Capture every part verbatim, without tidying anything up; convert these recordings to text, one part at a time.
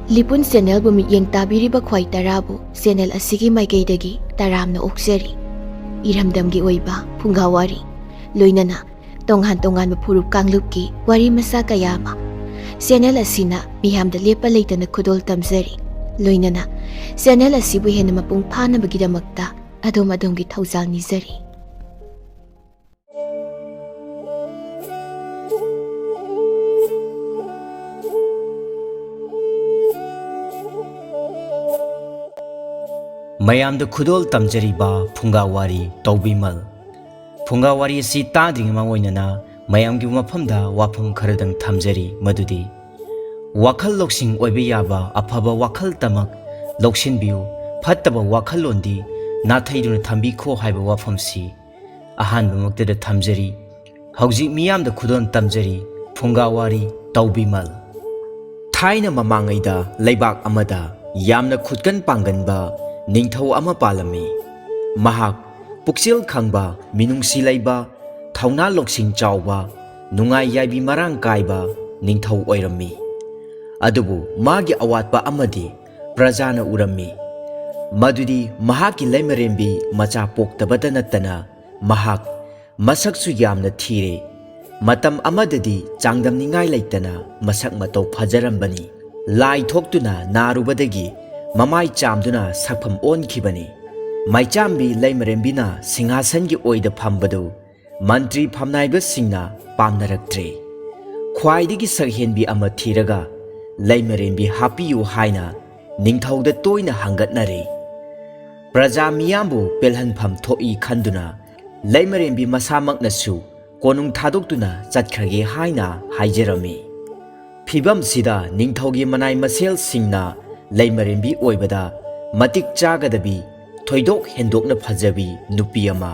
ꯂꯤꯄꯨꯟ ꯆꯦꯅꯦꯜꯕꯨ ꯃꯤꯠꯌꯦꯡ ꯇꯥꯕꯤꯔꯤꯕ ꯈ꯭ꯋꯥꯏ ꯇꯔꯥꯕꯨ ꯆꯦꯅꯦꯜ ꯑꯁꯤꯒꯤ ꯃꯥꯏꯀꯩꯗꯒꯤ ꯇꯔꯥꯝꯅ ꯑꯣꯛꯆꯔꯤ꯫ ꯏꯔꯝꯗꯝꯒꯤ ꯑꯣꯏꯕ ꯐꯨꯡꯒꯥ ꯋꯥꯔꯤ, ꯂꯣꯏꯅꯅ ꯇꯣꯉꯥꯟ ꯇꯣꯉꯥꯟꯕ ꯐꯨꯔꯨꯞ ꯀꯥꯡꯂꯨꯞꯀꯤ ꯋꯥꯔꯤ ꯃꯆꯥ ꯀꯌꯥ ꯑꯃ ꯆꯦꯅꯦꯜ ꯑꯁꯤꯅ ꯃꯤꯌꯥꯝꯗ ꯂꯦꯞꯄ ꯂꯩꯇꯅ ꯈꯨꯗꯣꯜ ꯇꯝꯖꯔꯤ꯫ ꯂꯣꯏꯅꯅ ꯆꯦꯅꯦꯜ ꯑꯁꯤꯕꯨ ꯍꯦꯟꯅ ꯃꯄꯨꯡ ꯐꯥꯅꯕꯒꯤꯗꯃꯛꯇ ꯑꯗꯣꯝ ꯑꯗꯣꯝꯒꯤ ꯊꯧꯖꯥꯜ ꯅꯤꯖꯔꯤ꯫ ꯃꯌꯥꯝꯗ ꯈꯨꯗꯣꯜ ꯇꯝꯖꯔꯤꯕ ꯐꯨꯡꯒꯥ ꯋꯥꯔꯤ ꯇꯧꯕꯤꯃꯜ꯫ ꯐꯨꯡꯒꯥ ꯋꯥꯔꯤ ꯑꯁꯤ ꯇꯥꯗ꯭ꯔꯤꯉꯩ ꯃꯃꯥꯡ ꯑꯣꯏꯅꯅ ꯃꯌꯥꯝꯒꯤ ꯃꯐꯝꯗ ꯋꯥꯐꯝ ꯈꯔꯗꯪ ꯊꯝꯖꯔꯤ, ꯃꯗꯨꯗꯤ ꯋꯥꯈꯜ ꯂꯧꯁꯤꯡ ꯑꯣꯏꯕ ꯌꯥꯕ ꯑꯐꯕ ꯋꯥꯈꯜ ꯇꯃꯛ ꯂꯧꯁꯤꯟꯕꯤꯌꯨ, ꯐꯠꯇꯕ ꯋꯥꯈꯜꯂꯣꯟꯗꯤ ꯅꯥꯊꯩꯗꯨꯅ ꯊꯝꯕꯤꯈꯣ ꯍꯥꯏꯕ ꯋꯥꯐꯝꯁꯤ ꯑꯍꯥꯟꯕꯃꯛꯇꯗ ꯊꯝꯖꯔꯤ꯫ ꯍꯧꯖꯤꯛ ꯃꯤꯌꯥꯝꯗ ꯈꯨꯗꯣꯜ ꯇꯝꯖꯔꯤ, ꯐꯨꯡꯒꯥ ꯋꯥꯔꯤ ꯇꯧꯕꯤꯃꯜ꯫ ꯊꯥꯏꯅ ꯃꯃꯥꯡꯉꯩꯗ ꯂꯩꯕꯥꯛ ꯑꯃꯗ ꯌꯥꯝꯅ ꯈꯨꯠꯀꯟ ꯄꯥꯡꯒꯟꯕ ꯅꯤꯡꯊꯧ ꯑꯃ ꯄꯥꯜꯂꯝꯃꯤ꯫ ꯃꯍꯥꯛ ꯄꯨꯛꯆꯦꯜ ꯈꯪꯕ, ꯃꯤꯅꯨꯡꯁꯤ ꯂꯩꯕ, ꯊꯧꯅꯥ ꯂꯧꯁꯤꯡ ꯆꯥꯎꯕ, ꯅꯨꯡꯉꯥꯏ ꯌꯥꯏꯕꯤ ꯃꯔꯥꯡ ꯀꯥꯏꯕ ꯅꯤꯡꯊꯧ ꯑꯣꯏꯔꯝꯃꯤ꯫ ꯑꯗꯨꯕꯨ ꯃꯥꯒꯤ ꯑꯋꯥꯠꯄ ꯑꯃꯗꯤ ꯄ꯭ꯔꯖꯥꯅ ꯎꯔꯝꯃꯤ꯫ ꯃꯗꯨꯗꯤ ꯃꯍꯥꯛꯀꯤ ꯂꯩꯃꯔꯦꯝꯕꯤ ꯃꯆꯥ ꯄꯣꯛꯇꯕꯇ ꯅꯠꯇꯅ ꯃꯍꯥꯛ ꯃꯁꯛꯁꯨ ꯌꯥꯝꯅ ꯊꯤꯔꯦ꯫ ꯃꯇꯝ ꯑꯃꯗꯗꯤ ꯆꯥꯡꯗꯝꯅꯤꯡꯉꯥꯏ ꯂꯩꯇꯅ ꯃꯁꯛ ꯃꯇꯧ ꯐꯖꯔꯝꯕꯅꯤ꯫ ꯂꯥꯏ ꯊꯣꯛꯇꯨꯅ ꯅꯥꯔꯨꯕꯗꯒꯤ ꯃꯃꯥꯏ ꯆꯥꯝꯗꯨꯅ ꯁꯛꯐꯝ ꯑꯣꯟꯈꯤꯕꯅꯤ꯫ ꯃꯥꯏꯆꯥꯝꯕꯤ ꯂꯩꯃꯔꯦꯝꯕꯤꯅ ꯁꯤꯡꯍꯥꯁꯟꯒꯤ ꯑꯣꯏꯗ ꯐꯝꯕꯗꯨ ꯃꯟꯇ꯭ꯔꯤ ꯐꯝꯅꯥꯏꯕꯁꯤꯡꯅ ꯄꯥꯝꯅꯔꯛꯇ꯭ꯔꯦ꯫ ꯈ꯭ꯋꯥꯏꯗꯒꯤ ꯁꯛꯍꯦꯟꯕꯤ ꯑꯃ ꯊꯤꯔꯒ ꯂꯩꯃꯔꯦꯝꯕꯤ ꯍꯥꯞꯄꯤꯌꯨ ꯍꯥꯏꯅ ꯅꯤꯡꯊꯧꯗ ꯇꯣꯏꯅ ꯍꯪꯒꯠꯅꯔꯦ꯫ ꯄ꯭ꯔꯖꯥ ꯃꯤꯌꯥꯝꯕꯨ ꯄꯦꯜꯍꯟꯐꯝ ꯊꯣꯛꯏ ꯈꯟꯗꯨꯅ ꯂꯩꯃꯔꯦꯝꯕꯤ ꯃꯁꯥꯃꯛꯅꯁꯨ ꯀꯣꯅꯨꯡ ꯊꯥꯗꯣꯛꯇꯨꯅ ꯆꯠꯈ꯭ꯔꯒꯦ ꯍꯥꯏꯅ ꯍꯥꯏꯖꯔꯝꯃꯤ꯫ ꯐꯤꯕꯝꯁꯤꯗ ꯅꯤꯡꯊꯧꯒꯤ ꯃꯅꯥꯏ ꯃꯁꯦꯜꯁꯤꯡꯅ ꯂꯩꯃꯔꯦꯝꯕꯤ ꯑꯣꯏꯕꯗ ꯃꯇꯤꯛ ꯆꯥꯒꯗꯕꯤ, ꯊꯣꯏꯗꯣꯛ ꯍꯦꯟꯗꯣꯛꯅ ꯐꯖꯕꯤ ꯅꯨꯄꯤ ꯑꯃ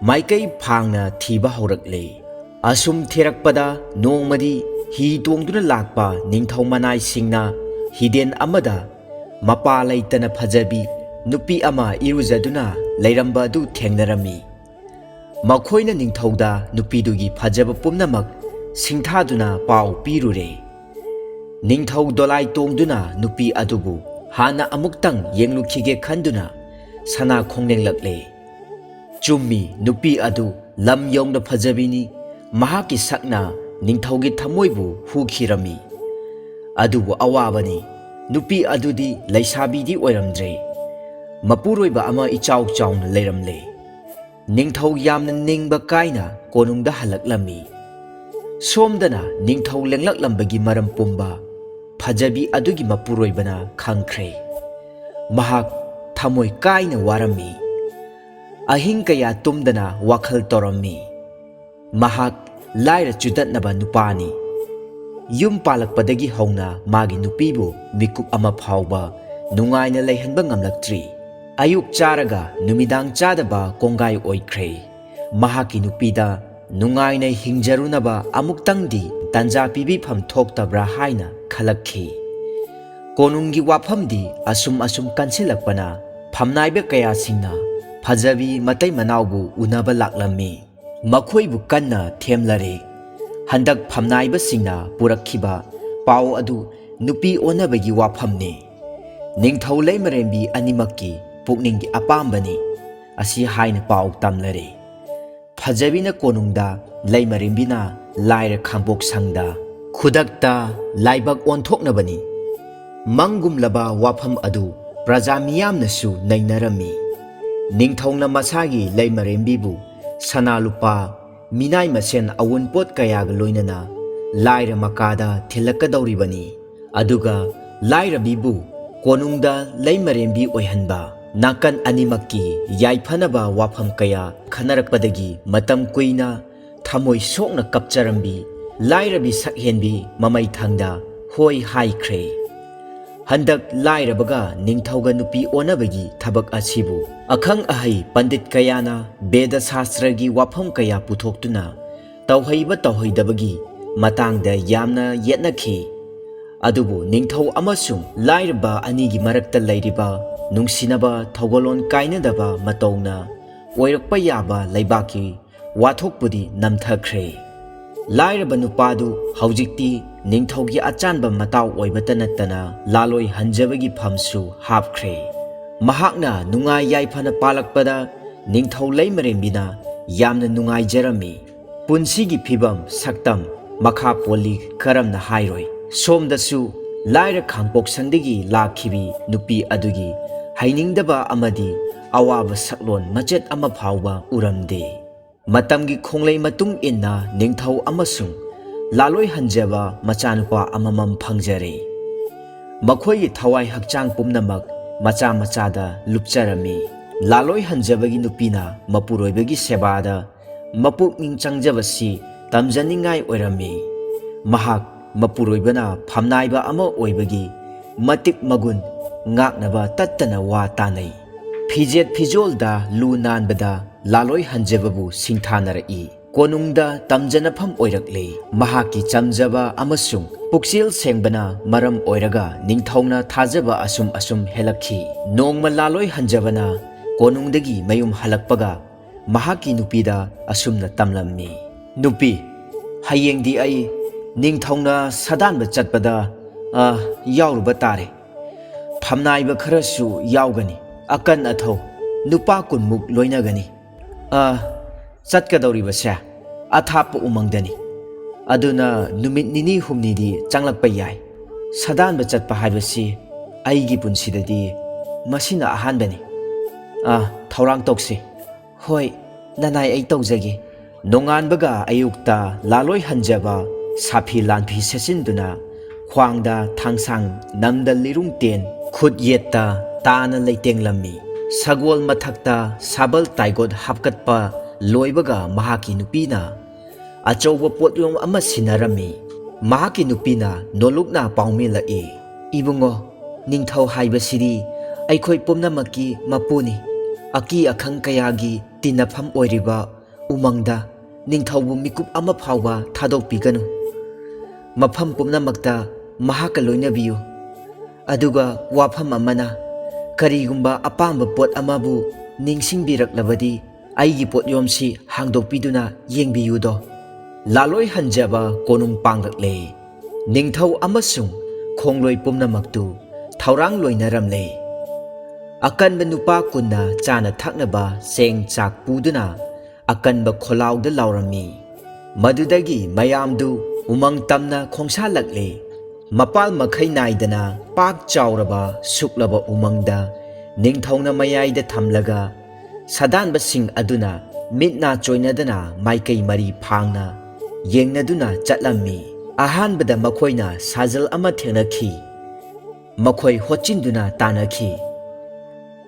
ꯃꯥꯏꯀꯩ ꯐꯥꯡꯅ ꯊꯤꯕ ꯍꯧꯔꯛꯂꯦ꯫ ꯑꯁꯨꯝ ꯊꯤꯔꯛꯄꯗ ꯅꯣꯡꯃꯗꯤ ꯍꯤ ꯇꯣꯡꯗꯨꯅ ꯂꯥꯛꯄ ꯅꯤꯡꯊꯧ ꯃꯅꯥꯏꯁꯤꯡꯅ ꯍꯤꯗꯦꯟ ꯑꯃꯗ ꯃꯄꯥ ꯂꯩꯇꯅ ꯐꯖꯕꯤ ꯅꯨꯄꯤ ꯑꯃ ꯏꯔꯨꯖꯗꯨꯅ ꯂꯩꯔꯝꯕ ꯑꯗꯨ ꯊꯦꯡꯅꯔꯝꯃꯤ꯫ ꯃꯈꯣꯏꯅ ꯅꯤꯡꯊꯧꯗ ꯅꯨꯄꯤꯗꯨꯒꯤ ꯐꯖꯕ ꯄꯨꯝꯅꯃꯛ ꯁꯤꯡꯊꯥꯗꯨꯅ ꯄꯥꯎ ꯄꯤꯔꯨꯔꯦ꯫ ꯅꯤꯡꯊꯧ ꯗꯣꯂꯥꯏ ꯇꯣꯡꯗꯨꯅ ꯅꯨꯄꯤ ꯑꯗꯨꯕꯨ ꯍꯥꯟꯅ ꯑꯃꯨꯛꯇꯪ ꯌꯦꯡꯂꯨꯈꯤꯒꯦ ꯈꯟꯗꯨꯅ ꯁꯅꯥ ꯈꯣꯡꯂꯦꯡꯂꯛꯂꯦ꯫ ꯆꯨꯝꯃꯤ, ꯅꯨꯄꯤ ꯑꯗꯨ ꯂꯝ ꯌꯧꯅ ꯐꯖꯕꯤꯅꯤ꯫ ꯃꯍꯥꯛꯀꯤ ꯁꯛꯅ ꯅꯤꯡꯊꯧꯒꯤ ꯊꯃꯣꯏꯕꯨ ꯍꯨꯈꯤꯔꯝꯃꯤ꯫ ꯑꯗꯨꯕꯨ ꯑꯋꯥꯕꯅꯤ, ꯅꯨꯄꯤ ꯑꯗꯨꯗꯤ ꯂꯩꯁꯥꯕꯤꯗꯤ ꯑꯣꯏꯔꯝꯗ꯭ꯔꯦ꯫ ꯃꯄꯨꯔꯣꯏꯕ ꯑꯃ ꯏꯆꯥꯎ ꯆꯥꯎꯅ ꯂꯩꯔꯝꯂꯦ꯫ ꯅꯤꯡꯊꯧ ꯌꯥꯝꯅ ꯅꯤꯡꯕ ꯀꯥꯏꯅ ꯀꯣꯅꯨꯡꯗ ꯍꯜꯂꯛꯂꯝꯃꯤ꯫ ꯁꯣꯝꯗꯅ ꯅꯤꯡꯊꯧ ꯂꯦꯡꯂꯛꯂꯝꯕꯒꯤ ꯃꯔꯝ ꯄꯨꯝꯕ ꯐꯖꯕꯤ ꯑꯗꯨꯒꯤ ꯃꯄꯨꯔꯣꯏꯕꯅ ꯈꯪꯈ꯭ꯔꯦ꯫ ꯃꯍꯥꯛ ꯊꯃꯣꯏ ꯀꯥꯏꯅ ꯋꯥꯔꯝꯃꯤ꯫ ꯑꯍꯤꯡ ꯀꯌꯥ ꯇꯨꯝꯗꯅ ꯋꯥꯈꯜ ꯇꯧꯔꯝꯃꯤ꯫ ꯃꯍꯥꯛ ꯂꯥꯏꯔ ꯆꯨꯗꯠꯅꯕ ꯅꯨꯄꯥꯅꯤ꯫ ꯌꯨꯝ ꯄꯥꯜꯂꯛꯄꯗꯒꯤ ꯍꯧꯅ ꯃꯥꯒꯤ ꯅꯨꯄꯤꯕꯨ ꯃꯤꯀꯨꯞ ꯑꯃ ꯐꯥꯎꯕ ꯅꯨꯡꯉꯥꯏꯅ ꯂꯩꯍꯟꯕ ꯉꯝꯂꯛꯇ꯭ꯔꯤ꯫ ꯑꯌꯨꯛ ꯆꯥꯔꯒ ꯅꯨꯃꯤꯗꯥꯡ ꯆꯥꯗꯕ ꯀꯣꯡꯒꯥꯏ ꯑꯣꯏꯈ꯭ꯔꯦ꯫ ꯃꯍꯥꯛꯀꯤ ꯅꯨꯄꯤꯗ ꯅꯨꯡꯉꯥꯏꯅ ꯍꯤꯡꯖꯔꯨꯅꯕ ꯑꯃꯨꯛꯇꯪꯗꯤ ꯇꯥꯟꯖꯥ ꯄꯤꯕꯤꯐꯝ ꯊꯣꯛꯇꯕ꯭ꯔꯥ ꯍꯥꯏꯅ ꯈꯜꯂꯛꯈꯤ꯫ ꯀꯣꯅꯨꯡꯒꯤ ꯋꯥꯐꯝꯗꯤ ꯑꯁꯨꯝ ꯑꯁꯨꯝ ꯀꯟꯁꯤꯜꯂꯛꯄꯅ ꯐꯝꯅꯥꯏꯕ ꯀꯌꯥꯁꯤꯡꯅ ꯐꯖꯕꯤ ꯃꯇꯩ ꯃꯅꯥꯎꯕꯨ ꯎꯅꯕ ꯂꯥꯛꯂꯝꯃꯤ꯫ ꯃꯈꯣꯏꯕꯨ ꯀꯟꯅ ꯊꯦꯝꯂꯔꯦ꯫ ꯍꯟꯗꯛ ꯐꯝꯅꯥꯏꯕꯁꯤꯡꯅ ꯄꯨꯔꯛꯈꯤꯕ ꯄꯥꯎ ꯑꯗꯨ ꯅꯨꯄꯤ ꯑꯣꯟꯅꯕꯒꯤ ꯋꯥꯐꯝꯅꯤ꯫ ꯅꯤꯡꯊꯧ ꯂꯩꯃꯔꯦꯝꯕꯤ ꯑꯅꯤꯃꯛꯀꯤ ꯄꯨꯛꯅꯤꯡꯒꯤ ꯑꯄꯥꯝꯕꯅꯤ꯫ ꯑꯁꯤ ꯍꯥꯏꯅ ꯄꯥꯎ ꯇꯝꯂꯔꯦ꯫ ꯐꯖꯕꯤꯅ ꯀꯣꯅꯨꯡꯗ, ꯂꯩꯃꯔꯦꯝꯕꯤꯅ ꯂꯥꯏꯔ ꯈꯥꯡꯄꯣꯛ ꯁꯪꯗ꯫ ꯈꯨꯗꯛꯇ ꯂꯥꯏꯕꯛ ꯑꯣꯟꯊꯣꯛꯅꯕꯅꯤ꯫ ꯃꯪꯒꯨꯝꯂꯕ ꯋꯥꯐꯝ ꯑꯗꯨ ꯄ꯭ꯔꯖꯥ ꯃꯤꯌꯥꯝꯅꯁꯨ ꯅꯩꯅꯔꯝꯃꯤ꯫ ꯅꯤꯡꯊꯧꯅ ꯃꯁꯥꯒꯤ ꯂꯩꯃꯔꯦꯝꯕꯤꯕꯨ ꯁꯅꯥ ꯂꯨꯄꯥ, ꯃꯤꯅꯥꯏ ꯃꯁꯦꯟ ꯑꯋꯨꯟꯄꯣꯠ ꯀꯌꯥꯒ ꯂꯣꯏꯅꯅ ꯂꯥꯏꯔ ꯃꯀꯥꯗ ꯊꯤꯜꯂꯛꯀꯗꯧꯔꯤꯕꯅꯤ꯫ ꯑꯗꯨꯒ ꯂꯥꯏꯔꯕꯤꯕꯨ ꯀꯣꯅꯨꯡꯗ ꯂꯩꯃꯔꯦꯝꯕꯤ ꯑꯣꯏꯍꯟꯕ꯫ ꯅꯥꯀꯟ ꯑꯅꯤꯃꯛꯀꯤ ꯌꯥꯏꯐꯅꯕ ꯋꯥꯐꯝ ꯀꯌꯥ ꯈꯟꯅꯔꯛꯄꯗꯒꯤ ꯃꯇꯝ ꯀꯨꯏꯅ ꯊꯃꯣꯏ ꯁꯣꯛꯅ ꯀꯞꯆꯔꯝꯕꯤ ꯂꯥꯏꯔꯕꯤ ꯁꯛꯍꯦꯟꯕꯤ ꯃꯃꯩ ꯊꯪꯗ ꯍꯣꯏ ꯍꯥꯏꯈ꯭ꯔꯦ꯫ ꯍꯟꯗꯛ ꯂꯥꯏꯔꯕꯒ ꯅꯤꯡꯊꯧꯒ ꯅꯨꯄꯤ ꯑꯣꯟꯅꯕꯒꯤ ꯊꯕꯛ ꯑꯁꯤꯕꯨ ꯑꯈꯪ ꯑꯍꯩ ꯄꯟꯗꯤꯠ ꯀꯌꯥꯅ ꯕꯦꯗ ꯁꯥꯁꯇ꯭ꯔꯒꯤ ꯋꯥꯐꯝ ꯀꯌꯥ ꯄꯨꯊꯣꯛꯇꯨꯅ ꯇꯧꯍꯩꯕ ꯇꯧꯍꯩꯗꯕꯒꯤ ꯃꯇꯥꯡꯗ ꯌꯥꯝꯅ ꯌꯦꯠꯅꯈꯤ꯫ ꯑꯗꯨꯕꯨ ꯅꯤꯡꯊꯧ ꯑꯃꯁꯨꯡ ꯂꯥꯏꯔꯕ ꯑꯅꯤꯒꯤ ꯃꯔꯛꯇ ꯂꯩꯔꯤꯕ ꯅꯨꯡꯁꯤꯅꯕ ꯊꯧꯒꯜꯂꯣꯟ ꯀꯥꯏꯅꯗꯕ ꯃꯇꯧꯅ ꯑꯣꯏꯔꯛꯄ ꯌꯥꯕ ꯂꯩꯕꯥꯛꯀꯤ ꯋꯥꯊꯣꯛꯄꯨꯗꯤ ꯅꯝꯊꯈ꯭ꯔꯦ꯫ ꯂꯥꯏꯔꯕ ꯅꯨꯄꯥꯗꯨ ꯍꯧꯖꯤꯛꯇꯤ ꯅꯤꯡꯊꯧꯒꯤ ꯑꯆꯥꯟꯕ ꯃꯇꯥꯎ ꯑꯣꯏꯕꯇ ꯅꯠꯇꯅ ꯂꯥꯂꯣꯏ ꯍꯟꯖꯕꯒꯤ ꯐꯝꯁꯨ ꯍꯥꯞꯈ꯭ꯔꯦ꯫ ꯃꯍꯥꯛꯅ ꯅꯨꯡꯉꯥꯏ ꯌꯥꯏꯐꯅ ꯄꯥꯜꯂꯛꯄꯗ ꯅꯤꯡꯊꯧ ꯂꯩꯃꯔꯦꯝꯕꯤꯅ ꯌꯥꯝꯅ ꯅꯨꯡꯉꯥꯏꯖꯔꯝꯃꯤ꯫ ꯄꯨꯟꯁꯤꯒꯤ ꯐꯤꯕꯝ ꯁꯛꯇꯝ ꯃꯈꯥ ꯄꯣꯜꯂꯤ ꯀꯔꯝꯅ ꯍꯥꯏꯔꯣꯏ꯫ ꯁꯣꯝꯗꯁꯨ ꯂꯥꯏꯔ ꯈꯥꯡꯄꯣꯛꯁꯪꯗꯒꯤ ꯂꯥꯛꯈꯤꯕꯤ ꯅꯨꯄꯤ ꯑꯗꯨꯒꯤ ꯍꯩꯅꯤꯡꯗꯕ ꯑꯃꯗꯤ ꯑꯋꯥꯕ ꯁꯛꯂꯣꯟ ꯃꯆꯦꯠ ꯑꯃ ꯐꯥꯎꯕ ꯎꯔꯝꯗꯦ꯫ ꯃꯇꯝꯒꯤ ꯈꯣꯡꯂꯩ ꯃꯇꯨꯡ ꯏꯟꯅ ꯅꯤꯡꯊꯧ ꯑꯃꯁꯨꯡ ꯂꯥꯂꯣꯏ ꯍꯟꯖꯕ ꯃꯆꯥꯅꯨꯄꯥ ꯑꯃꯃꯝ ꯐꯪꯖꯔꯦ꯫ ꯃꯈꯣꯏꯒꯤ ꯊꯋꯥꯏ ꯍꯛꯆꯥꯡ ꯄꯨꯝꯅꯃꯛ ꯃꯆꯥ ꯃꯆꯥꯗ ꯂꯨꯞꯆꯔꯝꯃꯤ꯫ ꯂꯥꯂꯣꯏ ꯍꯟꯖꯕꯒꯤ ꯅꯨꯄꯤꯅ ꯃꯄꯨꯔꯣꯏꯕꯒꯤ ꯁꯦꯕꯥꯗ ꯃꯄꯨꯛꯅꯤꯡ ꯆꯪꯖꯕꯁꯤ ꯇꯝꯖꯅꯤꯡꯉꯥꯏ ꯑꯣꯏꯔꯝꯃꯤ꯫ ꯃꯍꯥꯛ ꯃꯄꯨꯔꯣꯏꯕꯅ ꯐꯝꯅꯥꯏꯕ ꯑꯃ ꯑꯣꯏꯕꯒꯤ ꯃꯇꯤꯛ ꯃꯒꯨꯟ ꯉꯥꯛꯅꯕ ꯇꯠꯇꯅ ꯋꯥ ꯇꯥꯅꯩ꯫ ꯐꯤꯖꯦꯠ ꯐꯤꯖꯣꯜꯗ ꯂꯨ ꯅꯥꯟꯕꯗ ꯂꯥꯂꯣꯏ ꯍꯟꯖꯕꯕꯨ ꯁꯤꯡꯊꯥꯅꯔꯛꯏ꯫ ꯀꯣꯅꯨꯡꯗ ꯇꯝꯖꯅꯐꯝ ꯑꯣꯏꯔꯛꯂꯦ꯫ ꯃꯍꯥꯛꯀꯤ ꯆꯝꯖꯕ ꯑꯃꯁꯨꯡ ꯄꯨꯛꯆꯦꯜ ꯁꯦꯡꯕꯅ ꯃꯔꯝ ꯑꯣꯏꯔꯒ ꯅꯤꯡꯊꯧꯅ ꯊꯥꯖꯕ ꯑꯁꯨꯝ ꯑꯁꯨꯝ ꯍꯦꯜꯂꯛꯈꯤ꯫ ꯅꯣꯡꯃ ꯂꯥꯂꯣꯏ ꯍꯟꯖꯕꯅ ꯀꯣꯅꯨꯡꯗꯒꯤ ꯃꯌꯨꯝ ꯍꯜꯂꯛꯄꯒ ꯃꯍꯥꯛꯀꯤ ꯅꯨꯄꯤꯗ ꯑꯁꯨꯝꯅ ꯇꯝꯂꯝꯃꯤ, "ꯅꯨꯄꯤ, ꯍꯌꯦꯡꯗꯤ ꯑꯩ ꯅꯤꯡꯊꯧꯅ ꯁꯥꯗꯥꯟꯕ ꯆꯠꯄꯗ, ꯑ, ꯌꯥꯎꯔꯨꯕ ꯇꯥꯔꯦ꯫ ꯐꯝꯅꯥꯏꯕ ꯈꯔꯁꯨ ꯌꯥꯎꯒꯅꯤ꯫ ꯑꯀꯟ ꯑꯊꯧ ꯅꯨꯄꯥ ꯀꯨꯟꯃꯨꯛ ꯂꯣꯏꯅꯒꯅꯤ꯫ ꯑ, ꯆꯠꯀꯗꯧꯔꯤꯕꯁꯦ ꯑꯊꯥꯞꯄ ꯎꯃꯪꯗꯅꯤ꯫ ꯑꯗꯨꯅ ꯅꯨꯃꯤꯠ ꯅꯤꯅꯤ ꯍꯨꯝꯅꯤꯗꯤ ꯆꯪꯂꯛꯄ ꯌꯥꯏ꯫ ꯁꯥꯗꯥꯟꯕ ꯆꯠꯄ ꯍꯥꯏꯕꯁꯤ ꯑꯩꯒꯤ ꯄꯨꯟꯁꯤꯗꯗꯤ ꯃꯁꯤꯅ ꯑꯍꯥꯟꯕꯅꯤ꯫ ꯑ, ꯊꯧꯔꯥꯡ ꯇꯧꯁꯤ꯫" "ꯍꯣꯏ, ꯅꯅꯥꯏ, ꯑꯩ ꯇꯧꯖꯒꯦ꯫" ꯅꯣꯡꯉꯥꯟꯕꯒ ꯑꯌꯨꯛꯇ ꯂꯥꯂꯣꯏ ꯍꯟꯖꯕ ꯁꯥꯐꯤ ꯂꯥꯟꯐꯤ ꯁꯦꯠꯆꯤꯟꯗꯨꯅ ꯈ꯭ꯋꯥꯡꯗ ꯊꯥꯡꯁꯥꯡ ꯅꯝꯗ ꯂꯤꯔꯨꯡ ꯇꯦꯟ ꯈꯨꯠ ꯌꯦꯠꯇ ꯇꯥꯅ ꯂꯩꯇꯦꯡꯂꯝꯃꯤ꯫ ꯁꯒꯣꯜ ꯃꯊꯛꯇ ꯁꯥꯕꯜ ꯇꯥꯏꯒꯣꯠ ꯍꯥꯞꯀꯠꯄ ꯂꯣꯏꯕꯒ ꯃꯍꯥꯛꯀꯤ ꯅꯨꯄꯤꯅ ꯑꯆꯧꯕ ꯄꯣꯠꯌꯣꯝ ꯑꯃ ꯁꯤꯟꯅꯔꯝꯃꯤ꯫ ꯃꯍꯥꯛꯀꯤ ꯅꯨꯄꯤꯅ ꯅꯣꯂꯨꯛꯅ ꯄꯥꯎꯃꯤꯂꯛꯏ, "ꯏꯕꯨꯡꯉꯣ, ꯅꯤꯡꯊꯧ ꯍꯥꯏꯕꯁꯤꯗꯤ ꯑꯩꯈꯣꯏ ꯄꯨꯝꯅꯃꯛꯀꯤ ꯃꯄꯨꯅꯤ꯫ ꯑꯀꯤ ꯑꯈꯪ ꯀꯌꯥꯒꯤ ꯇꯤꯟꯅꯐꯝ ꯑꯣꯏꯔꯤꯕ ꯎꯃꯪꯗ ꯅꯤꯡꯊꯧꯕꯨ ꯃꯤꯀꯨꯞ ꯑꯃ ꯐꯥꯎꯕ ꯊꯥꯗꯣꯛꯄꯤꯒꯅꯨ꯫ ꯃꯐꯝ ꯄꯨꯝꯅꯃꯛꯇ ꯃꯍꯥꯛꯀ ꯂꯣꯏꯅꯕꯤꯌꯨ꯫ ꯑꯗꯨꯒ ꯋꯥꯐꯝ ꯑꯃꯅ, ꯀꯔꯤꯒꯨꯝꯕ ꯑꯄꯥꯝꯕ ꯄꯣꯠ ꯑꯃꯕꯨ ꯅꯤꯡꯁꯤꯡꯕꯤꯔꯛꯂꯕꯗꯤ ꯑꯩꯒꯤ ꯄꯣꯠꯌꯣꯝꯁꯤ ꯍꯥꯡꯗꯣꯛꯄꯤꯗꯨꯅ ꯌꯦꯡꯕꯤꯌꯨꯗꯣ꯫" ꯂꯥꯂꯣꯏ ꯍꯟꯖꯕ ꯀꯣꯅꯨꯡ ꯄꯥꯡꯂꯛꯂꯦ꯫ ꯅꯤꯡꯊꯧ ꯑꯃꯁꯨꯡ ꯈꯣꯡꯂꯣꯏ ꯄꯨꯝꯅꯃꯛꯇꯨ ꯊꯧꯔꯥꯡ ꯂꯣꯏꯅꯔꯝꯂꯦ꯫ ꯑꯀꯟꯕ ꯅꯨꯄꯥ ꯀꯨꯟꯅ ꯆꯥꯅ ꯊꯛꯅꯕ ꯆꯦꯡ ꯆꯥꯛ ꯄꯨꯗꯨꯅ ꯑꯀꯟꯕ ꯈꯣꯜꯂꯥꯎꯗ ꯂꯥꯎꯔꯝꯃꯤ꯫ ꯃꯗꯨꯗꯒꯤ ꯃꯌꯥꯝꯗꯨ ꯎꯃꯪ ꯇꯝꯅ ꯈꯣꯡꯁꯥꯜꯂꯛꯂꯦ꯫ ꯃꯄꯥꯜ ꯃꯈꯩ ꯅꯥꯏꯗꯅ ꯄꯥꯛ ꯆꯥꯎꯔꯕ ꯁꯨꯛꯂꯕ ꯎꯃꯪꯗ ꯅꯤꯡꯊꯧꯅ ꯃꯌꯥꯏꯗ ꯊꯝꯂꯒ, ꯁꯥꯗꯥꯟꯕꯁꯤꯡ ꯑꯗꯨꯅ ꯃꯤꯠ ꯅꯥ ꯆꯣꯏꯅꯗꯅ ꯃꯥꯏꯀꯩ ꯃꯔꯤ ꯐꯥꯡꯅ ꯌꯦꯡꯅꯗꯨꯅ ꯆꯠꯂꯝꯃꯤ꯫ ꯑꯍꯥꯟꯕꯗ ꯃꯈꯣꯏꯅ ꯁꯥꯖꯜ ꯑꯃ ꯊꯦꯡꯅꯈꯤ꯫ ꯃꯈꯣꯏ ꯍꯣꯠꯆꯤꯟꯗꯨꯅ ꯇꯥꯟꯅꯈꯤ꯫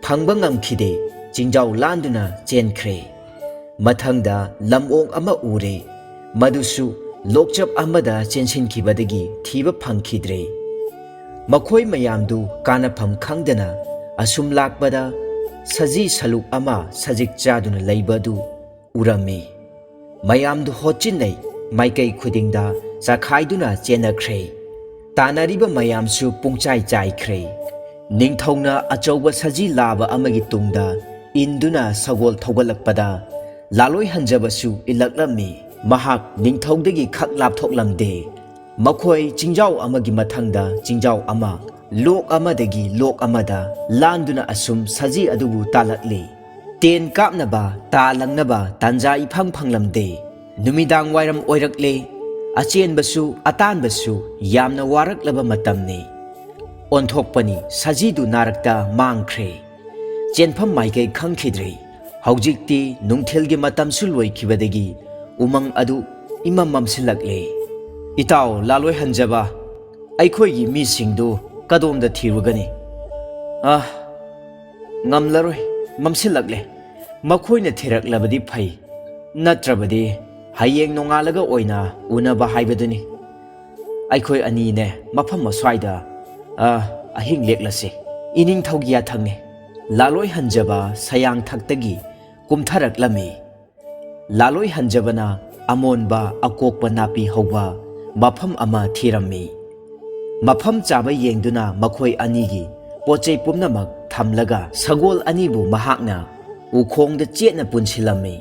ꯐꯪꯕ ꯉꯝꯈꯤꯗꯦ꯫ ꯆꯤꯡꯖꯥꯎ ꯂꯥꯟꯗꯨꯅ ꯆꯦꯟꯈ꯭ꯔꯦ꯫ ꯃꯊꯪꯗ ꯂꯝꯑꯣꯛ ꯑꯃ ꯎꯔꯦ꯫ ꯃꯗꯨꯁꯨ ꯂꯣꯛꯆꯞ ꯑꯃꯗ ꯆꯦꯟꯁꯤꯟꯈꯤꯕꯗꯒꯤ ꯊꯤꯕ ꯐꯪꯈꯤꯗ꯭ꯔꯦ꯫ ꯃꯈꯣꯏ ꯃꯌꯥꯝꯗꯨ ꯀꯥꯅꯐꯝ ꯈꯪꯗꯅ ꯑꯁꯨꯝ ꯂꯥꯛꯄꯗ ꯁꯖꯤ ꯁꯂꯨꯛ ꯑꯃ ꯁꯖꯤꯛ ꯆꯥꯗꯨꯅ ꯂꯩꯕ ꯑꯗꯨ ꯎꯔꯝꯃꯤ꯫ ꯃꯌꯥꯝꯗꯨ ꯍꯣꯠꯆꯤꯟꯅꯩ, ꯃꯥꯏꯀꯩ ꯈꯨꯗꯤꯡꯗ ꯆꯈꯥꯏꯗꯨꯅ ꯆꯦꯟꯅꯈ꯭ꯔꯦ꯫ ꯇꯥꯟꯅꯔꯤꯕ ꯃꯌꯥꯝꯁꯨ ꯄꯨꯡꯆꯥꯏ ꯆꯥꯏꯈ꯭ꯔꯦ꯫ ꯅꯤꯡꯊꯧꯅ ꯑꯆꯧꯕ ꯁꯖꯤ ꯂꯥꯕ ꯑꯃꯒꯤ ꯇꯨꯡꯗ ꯏꯟꯗꯨꯅ ꯁꯒꯣꯜ ꯊꯧꯒꯠꯂꯛꯄꯗ ꯂꯥꯂꯣꯏ ꯍꯟꯖꯕꯁꯨ ꯏꯜꯂꯛꯂꯝꯃꯤ꯫ ꯃꯍꯥꯛ ꯅꯤꯡꯊꯧꯗꯒꯤ ꯈꯛ ꯂꯥꯞꯊꯣꯛꯂꯝꯗꯦ꯫ ꯃꯈꯣꯏ ꯆꯤꯡꯖꯥꯎ ꯑꯃꯒꯤ ꯃꯊꯪꯗ ꯆꯤꯡꯖꯥꯎ ꯑꯃ, ꯂꯣꯛ ꯑꯃꯗꯒꯤ ꯂꯣꯛ ꯑꯃꯗ ꯂꯥꯟꯗꯨꯅ ꯑꯁꯨꯝ ꯁꯖꯤ ꯑꯗꯨꯕꯨ ꯇꯥꯜꯂꯛꯂꯤ꯫ ꯇꯦꯟ ꯀꯥꯞꯅꯕ, ꯇꯥ ꯂꯪꯅꯕ ꯇꯥꯟꯖꯥ ꯏꯐꯪ ꯐꯪꯂꯝꯗꯦ꯫ ꯅꯨꯃꯤꯗꯥꯡ ꯋꯥꯏꯔꯝ ꯑꯣꯏꯔꯛꯂꯦ꯫ ꯑꯆꯦꯟꯕꯁꯨ ꯑꯇꯥꯟꯕꯁꯨ ꯌꯥꯝꯅ ꯋꯥꯔꯛꯂꯕ ꯃꯇꯝꯅꯤ꯫ ꯑꯣꯟꯊꯣꯛꯄꯅꯤ, ꯁꯖꯤꯗꯨ ꯅꯥꯔꯛꯇ ꯃꯥꯡꯈ꯭ꯔꯦ꯫ ꯆꯦꯟꯐꯝ ꯃꯥꯏꯀꯩ ꯈꯪꯈꯤꯗ꯭ꯔꯦ꯫ ꯍꯧꯖꯤꯛꯇꯤ ꯅꯨꯡꯊꯤꯜꯒꯤ ꯃꯇꯝꯁꯨ ꯂꯣꯏꯈꯤꯕꯗꯒꯤ ꯎꯃꯪ ꯑꯗꯨ ꯏꯃꯝ ꯃꯝꯁꯤꯜꯂꯛꯂꯦ꯫ "ꯏꯇꯥꯎ ꯂꯥꯂꯣꯏ ꯍꯟꯖꯕ, ꯑꯩꯈꯣꯏꯒꯤ ꯃꯤꯁꯤꯡꯗꯨ ꯀꯗꯣꯝꯗ ꯊꯤꯔꯨꯒꯅꯤ? ꯑꯥ, ꯉꯝꯂꯔꯣꯏ, ꯃꯝꯁꯤꯜꯂꯛꯂꯦ꯫ ꯃꯈꯣꯏꯅ ꯊꯤꯔꯛꯂꯕꯗꯤ ꯐꯩ, ꯅꯠꯇ꯭ꯔꯕꯗꯤ ꯍꯌꯦꯡ ꯅꯣꯡꯉꯥꯜꯂꯒ ꯑꯣꯏꯅ ꯎꯅꯕ ꯍꯥꯏꯕꯗꯨꯅꯤ꯫ ꯑꯩꯈꯣꯏ ꯑꯅꯤꯅꯦ ꯃꯐꯝ ꯑꯁ꯭ꯋꯥꯏꯗ, ꯑ, ꯑꯍꯤꯡ ꯂꯦꯛꯂꯁꯤ꯫" ꯏꯅꯤꯡꯊꯧꯒꯤ ꯌꯥꯊꯪꯅꯤ꯫ ꯂꯥꯂꯣꯏ ꯍꯟꯖꯕ ꯁꯌꯥꯡꯊꯛꯇꯒꯤ ꯀꯨꯝꯊꯔꯛꯂꯝꯃꯤ꯫ ꯂꯥꯂꯣꯏ ꯍꯟꯖꯕꯅ ꯑꯃꯣꯟꯕ ꯑꯀꯣꯛꯄ ꯅꯥꯄꯤ ꯍꯧꯕ ꯃꯐꯝ ꯑꯃ ꯊꯤꯔꯝꯃꯤ꯫ ꯃꯐꯝ ꯆꯥꯕ ꯌꯦꯡꯗꯨꯅ ꯃꯈꯣꯏ ꯑꯅꯤꯒꯤ ꯄꯣꯠ ꯆꯩ ꯄꯨꯝꯅꯃꯛ ꯊꯝꯂꯒ ꯁꯒꯣꯜ ꯑꯅꯤꯕꯨ ꯃꯍꯥꯛꯅ ꯎꯈꯣꯡꯗ ꯆꯦꯠꯅ ꯄꯨꯟꯁꯤꯜꯂꯝꯃꯤ꯫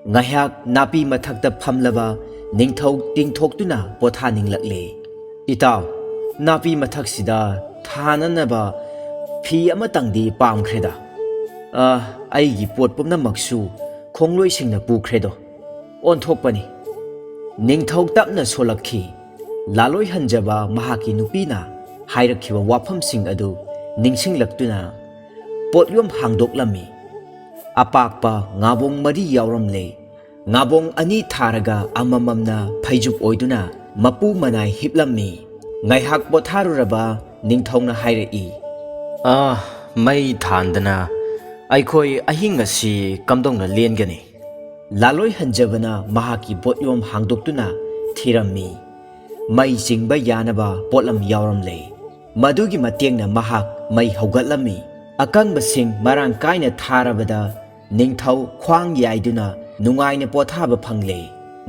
ꯉꯥꯏꯍꯥꯛ ꯅꯥꯄꯤ ꯃꯊꯛꯇ ꯐꯝꯂꯕ ꯅꯤꯡꯊꯧ ꯇꯤꯡꯊꯣꯛꯇꯨꯅ ꯄꯣꯊꯥꯅꯤꯡꯂꯛꯂꯦ꯫ "ꯏꯇꯥꯎ, ꯅꯥꯄꯤ ꯃꯊꯛꯁꯤꯗ ꯊꯥꯅꯅꯕ ꯐꯤ ꯑꯃꯇꯪꯗꯤ ꯄꯥꯝꯈ꯭ꯔꯦꯗ꯫ ꯑ, ꯑꯩꯒꯤ ꯄꯣꯠ ꯄꯨꯝꯅꯃꯛꯁꯨ ꯈꯣꯡꯂꯣꯏꯁꯤꯡꯅ ꯄꯨꯈ꯭ꯔꯦꯗꯣ꯫ ꯑꯣꯟꯊꯣꯛꯄꯅꯤ꯫" ꯅꯤꯡꯊꯧ ꯇꯞꯅ ꯁꯣꯜꯂꯛꯈꯤ꯫ ꯂꯥꯂꯣꯏ ꯍꯟꯖꯕ ꯃꯍꯥꯛꯀꯤ ꯅꯨꯄꯤꯅ ꯍꯥꯏꯔꯛꯈꯤꯕ ꯋꯥꯐꯝꯁꯤꯡ ꯑꯗꯨ ꯅꯤꯡꯁꯤꯡꯂꯛꯇꯨꯅ ꯄꯣꯠꯌꯣꯝ ꯍꯥꯡꯗꯣꯛꯂꯝꯃꯤ꯫ ꯑꯄꯥꯛꯄ ꯉꯥꯕꯣꯡ ꯃꯔꯤ ꯌꯥꯎꯔꯝꯂꯦ꯫ ꯉꯥꯕꯣꯡ ꯑꯅꯤ ꯊꯥꯔꯒ ꯑꯃꯃꯝꯅ ꯐꯩꯖꯨꯞ ꯑꯣꯏꯗꯨꯅ ꯃꯄꯨ ꯃꯅꯥꯏ ꯍꯤꯞꯂꯝꯃꯤ꯫ ꯉꯥꯏꯍꯥꯛ ꯄꯣꯊꯥꯔꯨꯔꯕ ꯅꯤꯡꯊꯧꯅ ꯍꯥꯏꯔꯛꯏ, "ꯑ, ꯃꯩ ꯊꯥꯟꯗꯅ ꯑꯩꯈꯣꯏ ꯑꯍꯤꯡ ꯑꯁꯤ ꯀꯝꯗꯧꯅ ꯂꯦꯟꯒꯅꯤ?" ꯂꯥꯂꯣꯏ ꯍꯟꯖꯕꯅ ꯃꯍꯥꯛꯀꯤ ꯄꯣꯠꯌꯣꯝ ꯍꯥꯡꯗꯣꯛꯇꯨꯅ ꯊꯤꯔꯝꯃꯤ꯫ ꯃꯩ ꯆꯤꯡꯕ ꯌꯥꯅꯕ ꯄꯣꯠꯂꯝ ꯌꯥꯎꯔꯝꯂꯦ꯫ ꯃꯗꯨꯒꯤ ꯃꯇꯦꯡꯅ ꯃꯍꯥꯛ ꯃꯩ ꯍꯧꯒꯠꯂꯝꯃꯤ꯫ ꯑꯀꯪꯕꯁꯤꯡ ꯃꯔꯥꯡ ꯀꯥꯏꯅ ꯊꯥꯔꯕꯗ ꯅꯤꯡꯊꯧ ꯈ꯭ꯋꯥꯡ ꯌꯥꯏꯗꯨꯅ ꯅꯨꯡꯉꯥꯏꯅ ꯄꯣꯊꯥꯕ ꯐꯪꯂꯦ꯫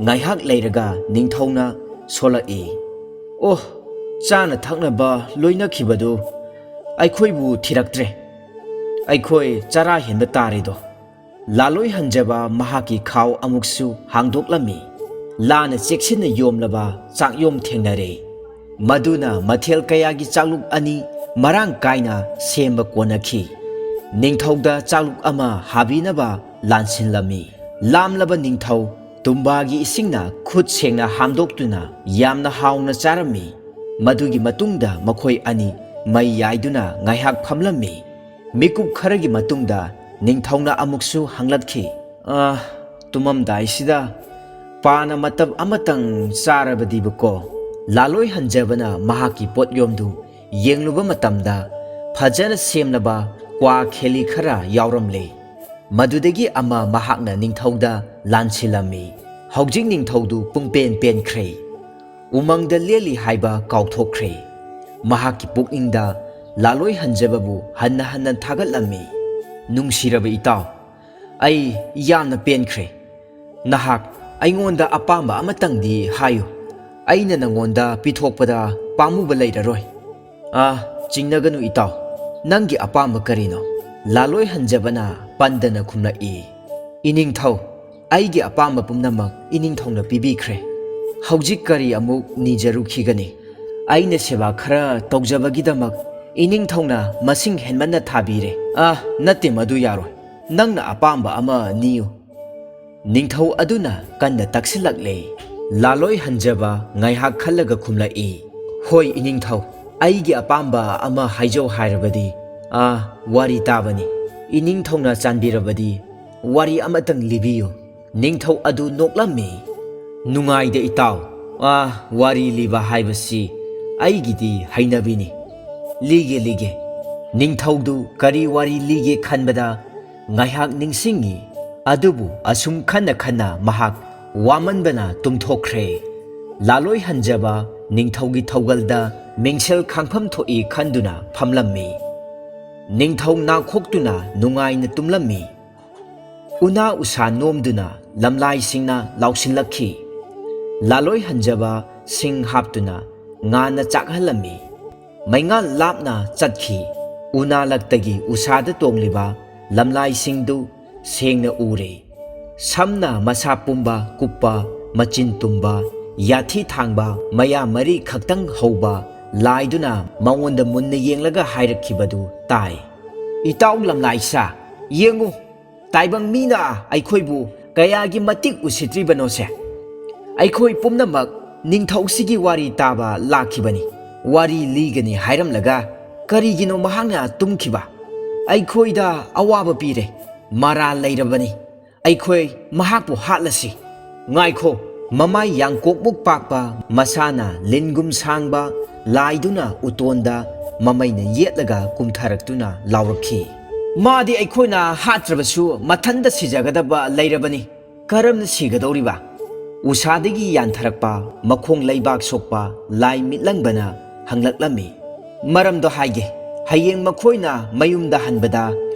ꯉꯥꯏꯍꯥꯛ ꯂꯩꯔꯒ ꯅꯤꯡꯊꯧꯅ ꯁꯣꯜꯂꯛꯏ, "ꯑꯣ, ꯆꯥꯅ ꯊꯛꯅꯕ ꯂꯣꯏꯅꯈꯤꯕꯗꯨ ꯑꯩꯈꯣꯏꯕꯨ ꯊꯤꯔꯛꯇ꯭ꯔꯦ꯫ ꯑꯩꯈꯣꯏ ꯆꯔꯥ ꯍꯦꯟꯕ ꯇꯥꯔꯦꯗꯣ꯫" ꯂꯥꯂꯣꯏ ꯍꯟꯖꯕ ꯃꯍꯥꯛꯀꯤ ꯈꯥꯎ ꯑꯃꯨꯛꯁꯨ ꯍꯥꯡꯗꯣꯛꯂꯝꯃꯤ꯫ ꯂꯥꯅ ꯆꯦꯛꯁꯤꯟꯅ ꯌꯣꯝꯂꯕ ꯆꯥꯛꯌꯣꯝ ꯊꯦꯡꯅꯔꯦ꯫ ꯃꯗꯨꯅ ꯃꯊꯦꯜ ꯀꯌꯥꯒꯤ ꯆꯥꯛꯂꯨꯛ ꯑꯅꯤ ꯃꯔꯥꯡ ꯀꯥꯏꯅ ꯁꯦꯝꯕ ꯀꯣꯟꯅꯈꯤ꯫ ꯅꯤꯡꯊꯧꯗ ꯆꯥꯛꯂꯨꯛ ꯑꯃ ꯍꯥꯕꯤꯅꯕ ꯂꯥꯟꯁꯤꯜꯂꯝꯃꯤ꯫ ꯂꯥꯝꯂꯕ ꯅꯤꯡꯊꯧ ꯇꯨꯝꯕꯥꯒꯤ ꯏꯁꯤꯡꯅ ꯈꯨꯠ ꯁꯦꯡꯅ ꯍꯥꯝꯗꯣꯛꯇꯨꯅ ꯌꯥꯝꯅ ꯍꯥꯎꯅ ꯆꯥꯔꯝꯃꯤ꯫ ꯃꯗꯨꯒꯤ ꯃꯇꯨꯡꯗ ꯃꯈꯣꯏ ꯑꯅꯤ ꯃꯩ ꯌꯥꯏꯗꯨꯅ ꯉꯥꯏꯍꯥꯛ ꯐꯝꯂꯝꯃꯤ꯫ ꯃꯤꯀꯨꯞ ꯈꯔꯒꯤ ꯃꯇꯨꯡꯗ ꯅꯤꯡꯊꯧꯅ ꯑꯃꯨꯛꯁꯨ ꯍꯪꯂꯛꯈꯤ, "ꯑ, ꯇꯨꯝꯃꯝꯗꯥꯏꯁꯤꯗ ꯄꯥꯅ ꯃꯇꯞ ꯑꯃꯇꯪ ꯆꯥꯔꯕꯗꯤꯕꯀꯣ?" ꯂꯥꯂꯣꯏ ꯍꯟꯖꯕꯅ ꯃꯍꯥꯛꯀꯤ ꯄꯣꯠꯌꯣꯝꯗꯨ ꯌꯦꯡꯂꯨꯕ ꯃꯇꯝꯗ ꯐꯖꯅ ꯁꯦꯝꯂꯕ ꯀ꯭ꯋꯥ ꯈꯦꯂꯤ ꯈꯔ ꯌꯥꯎꯔꯝꯂꯦ꯫ ꯃꯗꯨꯗꯒꯤ ꯑꯃ ꯃꯍꯥꯛꯅ ꯅꯤꯡꯊꯧꯗ ꯂꯥꯟꯁꯤꯜꯂꯝꯃꯤ꯫ ꯍꯧꯖꯤꯛ ꯅꯤꯡꯊꯧꯗꯨ ꯄꯨꯡꯄꯦꯟ ꯄꯦꯟꯈ꯭ꯔꯦ꯫ ꯎꯃꯪꯗ ꯂꯦꯜꯂꯤ ꯍꯥꯏꯕ ꯀꯥꯎꯊꯣꯛꯈ꯭ꯔꯦ꯫ ꯃꯍꯥꯛꯀꯤ ꯄꯨꯛꯅꯤꯡꯗ ꯂꯥꯂꯣꯏ ꯍꯟꯖꯕꯕꯨ ꯍꯟꯅ ꯍꯟꯅ ꯊꯥꯒꯠꯂꯝꯃꯤ꯫ "ꯅꯨꯡꯁꯤꯔꯕ ꯏꯇꯥꯎ, ꯑꯩ ꯌꯥꯝꯅ ꯄꯦꯟꯈ꯭ꯔꯦ꯫ ꯅꯍꯥꯛ ꯑꯩꯉꯣꯟꯗ ꯑꯄꯥꯝꯕ ꯑꯃꯇꯪꯗꯤ ꯍꯥꯏꯌꯨ꯫ ꯑꯩꯅ ꯅꯉꯣꯟꯗ ꯄꯤꯊꯣꯛꯄꯗ ꯄꯥꯝꯃꯨꯕ ꯂꯩꯔꯔꯣꯏ꯫" "ꯑ, ꯆꯤꯡꯅꯒꯅꯨ ꯏꯇꯥꯎ, ꯅꯪꯒꯤ ꯑꯄꯥꯝꯕ ꯀꯔꯤꯅꯣ?" ꯂꯥꯂꯣꯏ ꯍꯟꯖꯕꯅ ꯄꯟꯗꯅ ꯈꯨꯝꯂꯛꯏ꯫ "ꯏꯅꯤꯡꯊꯧ, ꯑꯩꯒꯤ ꯑꯄꯥꯝꯕ ꯄꯨꯝꯅꯃꯛ ꯏꯅꯤꯡꯊꯧꯅ ꯄꯤꯕꯤꯈ꯭ꯔꯦ꯫ ꯍꯧꯖꯤꯛ ꯀꯔꯤ ꯑꯃꯨꯛ ꯅꯤꯖꯔꯨꯈꯤꯒꯅꯤ? ꯑꯩꯅ ꯁꯦꯕꯥ ꯈꯔ ꯇꯧꯖꯕꯒꯤꯗꯃꯛ ꯏꯅꯤꯡꯊꯧꯅ ꯃꯁꯤꯡ ꯍꯦꯟꯃꯟꯅ ꯊꯥꯕꯤꯔꯦ꯫ ꯑꯥ, ꯅꯠꯇꯦ, ꯃꯗꯨ ꯌꯥꯔꯣꯏ꯫ ꯅꯪꯅ ꯑꯄꯥꯝꯕ ꯑꯃ ꯅꯤꯌꯨ꯫ ꯅꯤꯡꯊꯧ ꯑꯗꯨꯅ ꯀꯟꯅ ꯇꯛꯁꯤꯜꯂꯛꯂꯦ꯫ ꯂꯥꯂꯣꯏ ꯍꯟꯖꯕ ꯉꯥꯏꯍꯥꯛ ꯈꯜꯂꯒ ꯈꯨꯝꯂꯛꯏ, "ꯍꯣꯏ, ꯏꯅꯤꯡꯊꯧ, ꯑꯩꯒꯤ ꯑꯄꯥꯝꯕ ꯑꯃ ꯍꯥꯏꯖꯧ ꯍꯥꯏꯔꯕꯗꯤ, ꯑꯥ, ꯋꯥꯔꯤ ꯇꯥꯕꯅꯤ꯫ ꯏꯅꯤꯡꯊꯧꯅ ꯆꯥꯟꯕꯤꯔꯕꯗꯤ ꯋꯥꯔꯤ ꯑꯃꯇꯪ ꯂꯤꯕꯤꯌꯨ"꯫ ꯅꯤꯡꯊꯧ ꯑꯗꯨ ꯅꯣꯛꯂꯝꯃꯤ꯫ "ꯅꯨꯡꯉꯥꯏꯗ, ꯏꯇꯥꯎ꯫ ꯑꯥ, ꯋꯥꯔꯤ ꯂꯤꯕ ꯍꯥꯏꯕꯁꯤ ꯑꯩꯒꯤꯗꯤ ꯍꯩꯅꯕꯤꯅꯤ꯫ ꯂꯤꯒꯦ, ꯂꯤꯒꯦ"꯫ ꯅꯤꯡꯊꯧꯗꯨ ꯀꯔꯤ ꯋꯥꯔꯤ ꯂꯤꯒꯦ ꯈꯟꯕꯗ ꯉꯥꯏꯍꯥꯛ ꯅꯤꯡꯁꯤꯡꯉꯤ꯫ ꯑꯗꯨꯕꯨ ꯑꯁꯨꯝ ꯈꯟꯅ ꯈꯟꯅ ꯃꯍꯥꯛ ꯋꯥꯃꯟꯕꯅ ꯇꯨꯝꯊꯣꯛꯈ꯭ꯔꯦ꯫ ꯂꯥꯂꯣꯏ ꯍꯟꯖꯕ ꯅꯤꯡꯊꯧꯒꯤ ꯊꯧꯒꯜꯗ ꯃꯤꯡꯁꯦꯜ ꯈꯥꯡꯐꯝ ꯊꯣꯛꯏ ꯈꯟꯗꯨꯅ ꯐꯝꯂꯝꯃꯤ꯫ ꯅꯤꯡꯊꯧ ꯅꯥꯈꯣꯛꯇꯨꯅ ꯅꯨꯡꯉꯥꯏꯅ ꯇꯨꯝꯂꯝꯃꯤ꯫ ꯎꯅꯥ ꯎꯁꯥ ꯅꯣꯝꯗꯨꯅ ꯂꯝꯂꯥꯏꯁꯤꯡꯅ ꯂꯥꯎꯁꯤꯜꯂꯛꯈꯤ꯫ ꯂꯥꯂꯣꯏ ꯍꯟꯖꯕ ꯁꯤꯡ ꯍꯥꯞꯇꯨꯅ ꯉꯥꯅ ꯆꯥꯛꯍꯜꯂꯝꯃꯤ꯫ ꯃꯩꯉꯥꯜ ꯂꯥꯞꯅ ꯆꯠꯈꯤ꯫ ꯎꯅꯥ ꯂꯛꯇꯒꯤ ꯎꯁꯥꯗ ꯇꯣꯡꯂꯤꯕ ꯂꯝꯂꯥꯏꯁꯤꯡꯗꯨ ꯁꯦꯡꯅ ꯎꯔꯦ꯫ ꯁꯝꯅ ꯃꯁꯥ ꯄꯨꯝꯕ ꯀꯨꯞꯄ, ꯃꯆꯤꯟ ꯇꯨꯝꯕ, ꯌꯥꯊꯤ ꯊꯥꯡꯕ, ꯃꯌꯥ ꯃꯔꯤ ꯈꯛꯇꯪ ꯍꯧꯕ ꯂꯥꯏꯗꯨꯅ ꯃꯉꯣꯟꯗ ꯃꯨꯟꯅ ꯌꯦꯡꯂꯒ ꯍꯥꯏꯔꯛꯈꯤꯕꯗꯨ ꯇꯥꯏ꯫ "ꯏꯇꯥꯎ ꯂꯝꯂꯥꯏꯁꯥ, ꯌꯦꯡꯉꯨ, ꯇꯥꯏꯕꯪ ꯃꯤꯅ ꯑꯩꯈꯣꯏꯕꯨ ꯀꯌꯥꯒꯤ ꯃꯇꯤꯛ ꯎꯁꯤꯠꯇ꯭ꯔꯤꯕꯅꯣꯁꯦ꯫ ꯑꯩꯈꯣꯏ ꯄꯨꯝꯅꯃꯛ ꯅꯤꯡꯊꯧꯁꯤꯒꯤ ꯋꯥꯔꯤ ꯇꯥꯕ ꯂꯥꯛꯈꯤꯕꯅꯤ꯫ ꯋꯥꯔꯤ ꯂꯤꯒꯅꯤ ꯍꯥꯏꯔꯝꯂꯒ ꯀꯔꯤꯒꯤꯅꯣ ꯃꯍꯥꯛꯅ ꯇꯨꯝꯈꯤꯕ? ꯑꯩꯈꯣꯏꯗ ꯑꯋꯥꯕ ꯄꯤꯔꯦ꯫ ꯃꯔꯥꯜ ꯂꯩꯔꯕꯅꯤ꯫ ꯑꯩꯈꯣꯏ ꯃꯍꯥꯛꯄꯨ ꯍꯥꯠꯂꯁꯤ"꯫ "ꯉꯥꯏꯈꯣ!" ꯃꯃꯥꯏ ꯌꯥꯡꯀꯣꯛꯃꯨꯛ ꯄꯥꯛꯄ, ꯃꯁꯥꯅ ꯂꯤꯟꯒꯨꯝ ꯁꯥꯡꯕ ꯂꯥꯏꯗꯨꯅ ꯎꯇꯣꯟꯗ ꯃꯃꯩꯅ ꯌꯦꯠꯂꯒ ꯀꯨꯝꯊꯔꯛꯇꯨꯅ ꯂꯥꯎꯔꯛꯈꯤ꯫ "ꯃꯥꯗꯤ ꯑꯩꯈꯣꯏꯅ ꯍꯥꯠꯇ꯭ꯔꯕꯁꯨ ꯃꯊꯟꯇ ꯁꯤꯖꯒꯗꯕ ꯂꯩꯔꯕꯅꯤ꯫ ꯀꯔꯝꯅ ꯁꯤꯒꯗꯧꯔꯤꯕ?" ꯎꯁꯥꯗꯒꯤ ꯌꯥꯟꯊꯔꯛꯄ ꯃꯈꯣꯡ ꯂꯩꯕꯥꯛ ꯁꯣꯛꯄ ꯂꯥꯏ ꯃꯤꯠꯂꯪꯕꯅ ꯍꯪꯂꯛꯂꯝꯃꯤ꯫ "ꯃꯔꯝꯗꯣ ꯍꯥꯏꯒꯦ꯫ ꯍꯌꯦꯡ ꯃꯈꯣꯏꯅ ꯃꯌꯨꯝꯗ ꯍꯟꯕꯗ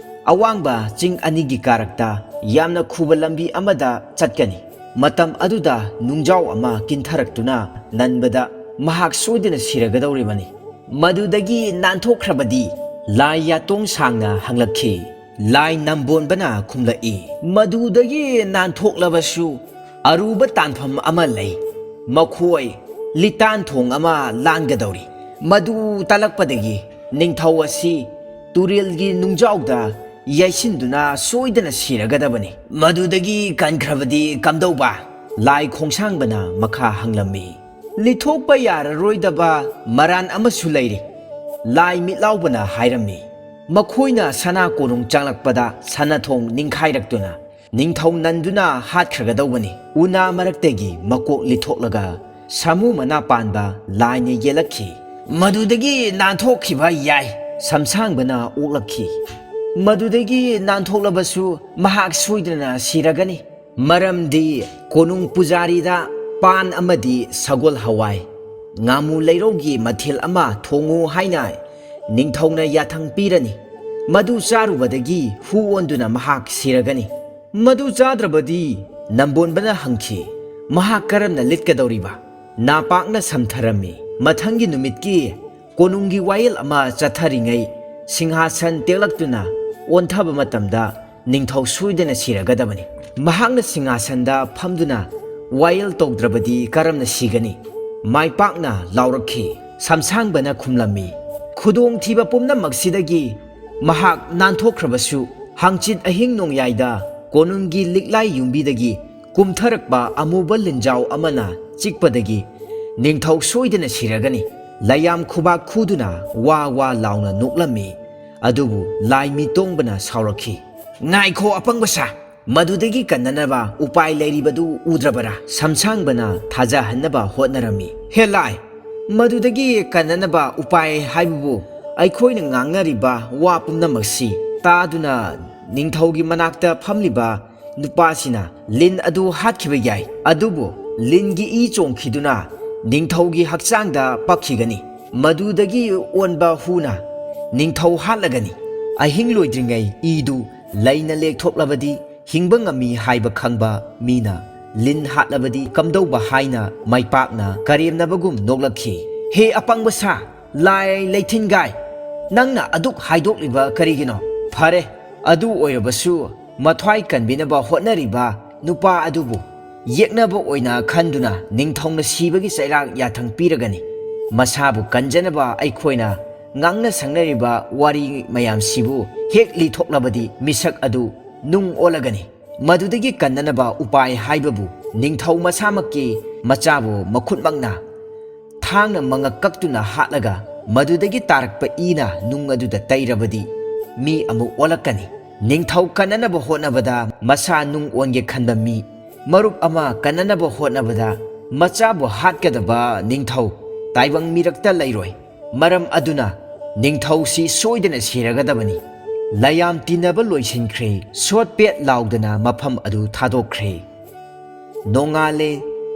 ꯑꯋꯥꯡꯕ ꯆꯤꯡ ꯑꯅꯤꯒꯤ ꯀꯥꯔꯛꯇ ꯌꯥꯝꯅ ꯈꯨꯕ ꯂꯝꯕꯤ ꯑꯃꯗ ꯆꯠꯀꯅꯤ꯫ ꯃꯇꯝ ꯑꯗꯨꯗ ꯅꯨꯡꯖꯥꯎ ꯑꯃ ꯀꯤꯟꯊꯔꯛꯇꯨꯅ ꯅꯟꯕꯗ ꯃꯍꯥꯛ ꯁꯣꯏꯗꯅ ꯁꯤꯔꯒꯗꯧꯔꯤꯕꯅꯤ꯫ ꯃꯗꯨꯗꯒꯤ ꯅꯥꯟꯊꯣꯛꯈ꯭ꯔꯕꯗꯤ?" ꯂꯥꯏ ꯌꯥꯇꯣꯡ ꯁꯥꯡꯅ ꯍꯪꯂꯛꯈꯤ꯫ ꯂꯥꯏ ꯅꯝꯕꯣꯟꯕꯅ ꯈꯨꯝꯂꯛꯏ, "ꯃꯗꯨꯗꯒꯤ ꯅꯥꯟꯊꯣꯛꯂꯕꯁꯨ ꯑꯔꯨꯕ ꯇꯥꯟꯐꯝ ꯑꯃ ꯂꯩ꯫ ꯃꯈꯣꯏ ꯂꯤꯇꯥꯟ ꯊꯣꯡ ꯑꯃ ꯂꯥꯟꯒꯗꯧꯔꯤ꯫ ꯃꯗꯨ ꯇꯥꯂꯛꯄꯗꯒꯤ ꯅꯤꯡꯊꯧ ꯑꯁꯤ ꯇꯨꯔꯦꯜꯒꯤ ꯅꯨꯡꯖꯥꯎꯗ ꯌꯩꯁꯤꯟꯗꯨꯅ ꯁꯣꯏꯗꯅ ꯁꯤꯔꯒꯗꯕꯅꯤ꯫ ꯃꯗꯨꯗꯒꯤ ꯀꯟꯈ꯭ꯔꯕꯗꯤ ꯀꯝꯗꯧꯕ?" ꯂꯥꯏ ꯈꯣꯡꯁꯥꯡꯕꯅ ꯃꯈꯥ ꯍꯪꯂꯝꯃꯤ꯫ "ꯂꯤꯊꯣꯛꯄ ꯌꯥꯔꯔꯣꯏꯗꯕ ꯃꯔꯥꯟ ꯑꯃꯁꯨ ꯂꯩꯔꯤ", ꯂꯥꯏ ꯃꯤꯠꯂꯥꯎꯕꯅ ꯍꯥꯏꯔꯝꯃꯤ꯫ "ꯃꯈꯣꯏꯅ ꯁꯅꯥ ꯀꯣꯅꯨꯡ ꯆꯪꯂꯛꯄꯗ ꯁꯅꯥꯊꯣꯡ ꯅꯤꯡꯈꯥꯏꯔꯛꯇꯨꯅ ꯅꯤꯡꯊꯧ ꯅꯟꯗꯨꯅ ꯍꯥꯠꯈ꯭ꯔꯒꯗꯧꯕꯅꯤ꯫" ꯎꯅꯥ ꯃꯔꯛꯇꯒꯤ ꯃꯀꯣꯛ ꯂꯤꯊꯣꯛꯂꯒ ꯁꯥꯃꯨ ꯃꯅꯥ ꯄꯥꯟꯕ ꯂꯥꯏꯅ ꯌꯦꯜꯂꯛꯈꯤ꯫ "ꯃꯗꯨꯗꯒꯤ ꯅꯥꯟꯊꯣꯛꯈꯤꯕ ꯌꯥꯏ꯫" ꯁꯝꯁꯥꯡꯕꯅ ꯑꯣꯛꯂꯛꯈꯤ꯫ "ꯃꯗꯨꯗꯒꯤ ꯅꯥꯟꯊꯣꯛꯂꯕꯁꯨ ꯃꯍꯥꯛ ꯁꯣꯏꯗꯅ ꯁꯤꯔꯒꯅꯤ꯫ ꯃꯔꯝꯗꯤ ꯀꯣꯅꯨꯡ ꯄꯨꯖꯥꯔꯤꯗ ꯄꯥꯟ ꯑꯃꯗꯤ ꯁꯒꯣꯜ ꯍꯋꯥꯏ, ꯉꯥꯃꯨ ꯂꯩꯔꯧꯒꯤ ꯃꯊꯦꯜ ꯑꯃ ꯊꯣꯡꯉꯨ ꯍꯥꯏꯅ ꯅꯤꯡꯊꯧꯅ ꯌꯥꯊꯪ ꯄꯤꯔꯅꯤ꯫ ꯃꯗꯨ ꯆꯥꯔꯨꯕꯗꯒꯤ ꯍꯨ ꯑꯣꯟꯗꯨꯅ ꯃꯍꯥꯛ ꯁꯤꯔꯒꯅꯤ꯫" "ꯃꯗꯨ ꯆꯥꯗ꯭ꯔꯕꯗꯤ?" ꯅꯝꯕꯣꯟꯕꯅ ꯍꯪꯈꯤ꯫ "ꯃꯍꯥꯛ ꯀꯔꯝꯅ ꯂꯤꯠꯀꯗꯧꯔꯤꯕ?" ꯅꯥꯄꯥꯛꯅ ꯁꯝꯊꯔꯝꯃꯤ꯫ "ꯃꯊꯪꯒꯤ ꯅꯨꯃꯤꯠꯀꯤ ꯀꯣꯅꯨꯡꯒꯤ ꯋꯥꯌꯦꯜ ꯑꯃ ꯆꯠꯊꯔꯤꯉꯩ ꯁꯤꯡꯍꯥꯁꯟ ꯇꯦꯛꯂꯛꯇꯨꯅ ꯑꯣꯟꯊꯕ ꯃꯇꯝꯗ ꯅꯤꯡꯊꯧ ꯁꯣꯏꯗꯅ ꯁꯤꯔꯒꯗꯕꯅꯤ꯫ ꯃꯍꯥꯛꯅ ꯁꯤꯡꯍꯥꯁꯟꯗ ꯐꯝꯗꯨꯅ ꯋꯥꯌꯦꯜ ꯇꯧꯗ꯭ꯔꯕꯗꯤ ꯀꯔꯝꯅ ꯁꯤꯒꯅꯤ?" ꯃꯥꯏꯄꯥꯛꯅ ꯂꯥꯎꯔꯛꯈꯤ꯫ ꯁꯝꯁꯥꯡꯕꯅ ꯈꯨꯝꯂꯝꯃꯤ, "ꯈꯨꯗꯣꯡꯊꯤꯕ ꯄꯨꯝꯅꯃꯛꯁꯤꯗꯒꯤ ꯃꯍꯥꯛ ꯅꯥꯟꯊꯣꯛꯈ꯭ꯔꯕꯁꯨ, ꯍꯥꯡꯆꯤꯠ ꯑꯍꯤꯡ ꯅꯣꯡꯌꯥꯏꯗ ꯀꯣꯅꯨꯡꯒꯤ ꯂꯤꯛꯂꯥꯏ ꯌꯨꯝꯕꯤꯗꯒꯤ ꯀꯨꯝꯊꯔꯛꯄ ꯑꯃꯨꯕ ꯂꯤꯟꯖꯥꯎ ꯑꯃꯅ ꯆꯤꯛꯄꯗꯒꯤ ꯅꯤꯡꯊꯧ ꯁꯣꯏꯗꯅ ꯁꯤꯔꯒꯅꯤ꯫" ꯂꯩꯌꯥꯝ ꯈꯨꯕꯥꯛ ꯈꯨꯗꯨꯅ ꯋꯥ ꯋꯥ ꯂꯥꯎꯅ ꯅꯣꯛꯂꯝꯃꯤ꯫ ꯑꯗꯨꯕꯨ ꯂꯥꯏ ꯃꯤꯇꯣꯡꯕꯅ ꯁꯥꯎꯔꯛꯈꯤ, "ꯉꯥꯏꯈꯣ ꯑꯄꯪꯕ ꯁꯥ, ꯃꯗꯨꯗꯒꯤ ꯀꯟꯅꯅꯕ ꯎꯄꯥꯏ ꯂꯩꯔꯤꯕꯗꯨ ꯎꯗ꯭ꯔꯕꯔꯥ?" ꯁꯝꯁꯥꯡꯕꯅ ꯊꯥꯖꯍꯟꯅꯕ ꯍꯣꯠꯅꯔꯝꯃꯤ꯫ "ꯍꯦ ꯂꯥꯏ, ꯃꯗꯨꯗꯒꯤ ꯀꯟꯅꯅꯕ ꯎꯄꯥꯏ ꯍꯥꯏꯕꯕꯨ ꯑꯩꯈꯣꯏꯅ ꯉꯥꯡꯅꯔꯤꯕ ꯋꯥ ꯄꯨꯝꯅꯃꯛꯁꯤ ꯇꯥꯗꯨꯅ ꯅꯤꯡꯊꯧꯒꯤ ꯃꯅꯥꯛꯇ ꯐꯝꯂꯤꯕ ꯅꯨꯄꯥꯁꯤꯅ ꯂꯤꯟ ꯑꯗꯨ ꯍꯥꯠꯈꯤꯕ ꯌꯥꯏ, ꯑꯗꯨꯕꯨ ꯂꯤꯟꯒꯤ ꯏ ꯆꯣꯡꯈꯤꯗꯨꯅ ꯅꯤꯡꯊꯧꯒꯤ ꯍꯛꯆꯥꯡꯗ ꯄꯛꯈꯤꯒꯅꯤ꯫ ꯃꯗꯨꯗꯒꯤ ꯑꯣꯟꯕ ꯍꯨꯅ ꯅꯤꯡꯊꯧ ꯍꯥꯠꯂꯒꯅꯤ꯫ ꯑꯍꯤꯡ ꯂꯣꯏꯗ꯭ꯔꯤꯉꯩ ꯏꯗꯨ ꯂꯩꯅ ꯂꯦꯛꯊꯣꯛꯂꯕꯗꯤ ꯍꯤꯡꯕ ꯉꯝꯃꯤ ꯍꯥꯏꯕ ꯈꯪꯕ ꯃꯤꯅ ꯂꯤꯟ ꯍꯥꯠꯂꯕꯗꯤ ꯀꯝꯗꯧꯕ?" ꯍꯥꯏꯅ ꯃꯥꯏꯄꯥꯛꯅ ꯀꯔꯦꯝꯅꯕꯒꯨꯝ ꯅꯣꯛꯂꯛꯈꯤ꯫ "ꯍꯦ ꯑꯄꯪꯕ ꯁꯥ, ꯂꯥꯏ ꯂꯩꯊꯤꯟꯒꯥꯏ, ꯅꯪꯅ ꯑꯗꯨꯛ ꯍꯥꯏꯗꯣꯛꯂꯤꯕ ꯀꯔꯤꯒꯤꯅꯣ? ꯐꯔꯦ, ꯑꯗꯨ ꯑꯣꯏꯔꯕꯁꯨ, ꯃꯊ꯭ꯋꯥꯏ ꯀꯟꯕꯤꯅꯕ ꯍꯣꯠꯅꯔꯤꯕ ꯅꯨꯄꯥ ꯑꯗꯨꯕꯨ ꯌꯦꯛꯅꯕ ꯑꯣꯏꯅ ꯈꯟꯗꯨꯅ ꯅꯤꯡꯊꯧꯅ ꯁꯤꯕꯒꯤ ꯆꯩꯔꯥꯛ ꯌꯥꯊꯪ ꯄꯤꯔꯒꯅꯤ꯫ ꯃꯁꯥꯕꯨ ꯀꯟꯖꯅꯕ ꯑꯩꯈꯣꯏꯅ ꯉꯥꯡꯅ ꯁꯛꯅꯔꯤꯕ ꯋꯥꯔꯤ ꯃꯌꯥꯝꯁꯤꯕꯨ ꯍꯦꯛ ꯂꯤꯊꯣꯛꯂꯕꯗꯤ ꯃꯤꯁꯛ ꯑꯗꯨ ꯅꯨꯡ ꯑꯣꯜꯂꯒꯅꯤ꯫ ꯃꯗꯨꯗꯒꯤ ꯀꯟꯅꯅꯕ ꯎꯄꯥꯏ ꯍꯥꯏꯕꯕꯨ ꯅꯤꯡꯊꯧ ꯃꯁꯥꯃꯛꯀꯤ ꯃꯆꯥꯕꯨ ꯃꯈꯨꯠꯃꯛꯅ ꯊꯥꯡꯅ ꯃꯉꯛ ꯀꯛꯇꯨꯅ ꯍꯥꯠꯂꯒ ꯃꯗꯨꯗꯒꯤ ꯇꯥꯔꯛꯄ ꯏꯅ ꯅꯨꯡ ꯑꯗꯨꯗ ꯇꯩꯔꯕꯗꯤ ꯃꯤ ꯑꯃꯨꯛ ꯑꯣꯜꯂꯛꯀꯅꯤ꯫ ꯅꯤꯡꯊꯧ ꯀꯟꯅꯅꯕ ꯍꯣꯠꯅꯕꯗ ꯃꯁꯥ ꯅꯨꯡ ꯑꯣꯟꯒꯦ ꯈꯟꯕ ꯃꯤ, ꯃꯔꯨꯞ ꯑꯃ ꯀꯟꯅꯅꯕ ꯍꯣꯠꯅꯕꯗ ꯃꯆꯥꯕꯨ ꯍꯥꯠꯀꯗꯕ ꯅꯤꯡꯊꯧ ꯇꯥꯏꯕꯪ ꯃꯤꯔꯛꯇ ꯂꯩꯔꯣꯏ꯫ ꯃꯔꯝ ꯑꯗꯨꯅ ꯅꯤꯡꯊꯧꯁꯤ ꯁꯣꯏꯗꯅ ꯁꯤꯔꯒꯗꯕꯅꯤ꯫ ꯂꯌꯥꯝ ꯇꯤꯟꯅꯕ ꯂꯣꯏꯁꯤꯟꯈ꯭ꯔꯦ꯫ ꯁꯣꯠ ꯄꯦꯠ ꯂꯥꯎꯗꯅ ꯃꯐꯝ ꯑꯗꯨ ꯊꯥꯗꯣꯛꯈ꯭ꯔꯦ꯫ ꯅꯣꯡꯉꯥꯜꯂꯦ꯫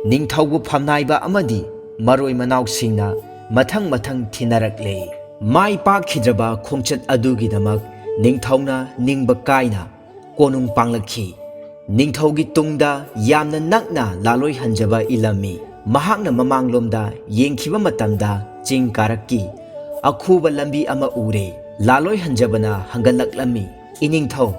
ꯅꯤꯡꯊꯧꯕꯨ ꯐꯝꯅꯥꯏꯕ ꯑꯃꯗꯤ ꯃꯔꯣꯏ ꯃꯅꯥꯎꯁꯤꯡꯅ ꯃꯊꯪ ꯃꯊꯪ ꯊꯤꯅꯔꯛꯂꯦ꯫ ꯃꯥꯏ ꯄꯥꯛꯈꯤꯗ꯭ꯔꯕ ꯈꯣꯡꯆꯠ ꯑꯗꯨꯒꯤꯗꯃꯛ ꯅꯤꯡꯊꯧꯅ ꯅꯤꯡꯕ ꯀꯥꯏꯅ ꯀꯣꯅꯨꯡ ꯄꯥꯡꯂꯛꯈꯤ꯫ ꯅꯤꯡꯊꯧꯒꯤ ꯇꯨꯡꯗ ꯌꯥꯝꯅ ꯅꯛꯅ ꯂꯥꯂꯣꯏ ꯍꯟꯖꯕ ꯏꯜꯂꯝꯃꯤ꯫ ꯃꯍꯥꯛꯅ ꯃꯃꯥꯡꯂꯣꯝꯗ ꯌꯦꯡꯈꯤꯕ ꯃꯇꯝꯗ ꯆꯤꯡ ꯀꯥꯔꯛꯀꯤ ꯑꯈꯨꯕ ꯂꯝꯕꯤ ꯑꯃ ꯎꯔꯦ꯫ ꯂꯥꯂꯣꯏ ꯍꯟꯖꯕꯅ ꯍꯪꯒꯠꯂꯛꯂꯝꯃꯤ꯫ "ꯏꯅꯤꯡꯊꯧ,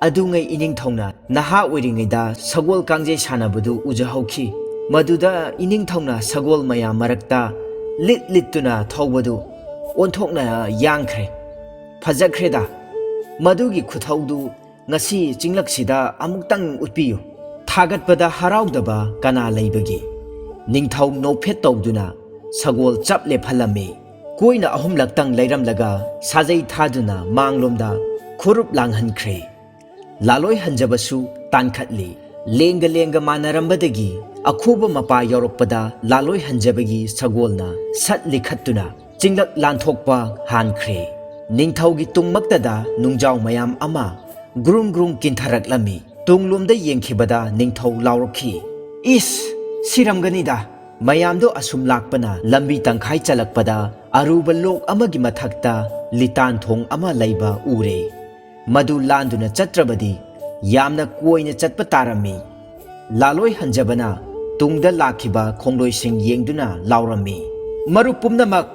ꯑꯗꯨꯉꯩ ꯏꯅꯤꯡꯊꯧꯅ ꯅꯍꯥ ꯑꯣꯏꯔꯤꯉꯩꯗ ꯁꯒꯣꯜ ꯀꯥꯡꯖꯩ ꯁꯥꯟꯅꯕꯗꯨ ꯎꯖꯍꯧꯈꯤ꯫ ꯃꯗꯨꯗ ꯏꯅꯤꯡꯊꯧꯅ ꯁꯒꯣꯜ ꯃꯌꯥꯝ ꯃꯔꯛꯇ ꯂꯤꯠ ꯂꯤꯠꯇꯨꯅ ꯊꯧꯕꯗꯨ ꯑꯣꯟꯊꯣꯛꯅ ꯌꯥꯡꯈ꯭ꯔꯦ꯫ ꯐꯖꯈ꯭ꯔꯦꯗ꯫ ꯃꯗꯨꯒꯤ ꯈꯨꯊꯧꯗꯨ ꯉꯁꯤ ꯆꯤꯡꯂꯛꯁꯤꯗ ꯑꯃꯨꯛꯇꯪ ꯎꯠꯄꯤꯌꯨ꯫" ꯊꯥꯒꯠꯄꯗ ꯍꯔꯥꯎꯗꯕ ꯀꯅꯥ ꯂꯩꯕꯒꯦ? ꯅꯤꯡꯊꯧ ꯅꯣꯛꯐꯦꯠ ꯇꯧꯗꯨꯅ ꯁꯒꯣꯜ ꯆꯞ ꯂꯦꯞꯍꯜꯂꯝꯃꯤ꯫ ꯀꯣꯏꯅ ꯑꯍꯨꯝꯂꯛꯇꯪ ꯂꯩꯔꯝꯂꯒ ꯁꯥꯖꯩ ꯊꯥꯗꯨꯅ ꯃꯥꯡꯂꯣꯝꯗ ꯈꯨꯔꯨꯞ ꯂꯥꯡꯍꯟꯈ꯭ꯔꯦ꯫ ꯂꯥꯂꯣꯏ ꯍꯟꯖꯕꯁꯨ ꯇꯥꯟꯈꯠꯂꯤ꯫ ꯂꯦꯡꯒ ꯂꯦꯡꯒ ꯃꯥꯟꯅꯔꯝꯕꯗꯒꯤ ꯑꯈꯨꯕ ꯃꯄꯥ ꯌꯧꯔꯛꯄꯗ ꯂꯥꯂꯣꯏ ꯍꯟꯖꯕꯒꯤ ꯁꯒꯣꯜꯅ ꯁꯠ ꯂꯤꯈꯠꯇꯨꯅ ꯆꯤꯡꯂꯛ ꯂꯥꯟꯊꯣꯛꯄ ꯍꯥꯟꯈ꯭ꯔꯦ꯫ ꯅꯤꯡꯊꯧꯒꯤ ꯇꯨꯡꯃꯛꯇꯗ ꯅꯨꯡꯖꯥꯎ ꯃꯌꯥꯝ ꯑꯃ ꯒ꯭ꯔꯨꯡ ꯒ꯭ꯔꯨꯡ ꯀꯤꯟꯊꯔꯛꯂꯝꯃꯤ꯫ ꯇꯨꯡꯂꯣꯝꯗ ꯌꯦꯡꯈꯤꯕꯗ ꯅꯤꯡꯊꯧ ꯂꯥꯎꯔꯛꯈꯤ, "ꯏꯁ! ꯁꯤꯔꯝꯒꯅꯤꯗ!" ꯃꯌꯥꯝꯗꯣ ꯑꯁꯨꯝ ꯂꯥꯛꯄꯅ ꯂꯝꯕꯤ ꯇꯪꯈꯥꯏ ꯆꯜꯂꯛꯄꯗ ꯑꯔꯨꯕ ꯂꯣꯛ ꯑꯃꯒꯤ ꯃꯊꯛꯇ ꯂꯤꯇꯥꯟ ꯊꯣꯡ ꯑꯃ ꯂꯩꯕ ꯎꯔꯦ꯫ ꯃꯗꯨ ꯂꯥꯟꯗꯨꯅ ꯆꯠꯇ꯭ꯔꯕꯗꯤ ꯌꯥꯝꯅ ꯀꯣꯏꯅ ꯆꯠꯄ ꯇꯥꯔꯝꯃꯤ꯫ ꯂꯥꯂꯣꯏ ꯍꯟꯖꯕꯅ ꯇꯨꯡꯗ ꯂꯥꯛꯈꯤꯕ ꯈꯣꯡꯂꯣꯏꯁꯤꯡ ꯌꯦꯡꯗꯨꯅ ꯂꯥꯎꯔꯝꯃꯤ, "ꯃꯔꯨꯞ ꯄꯨꯝꯅꯃꯛ,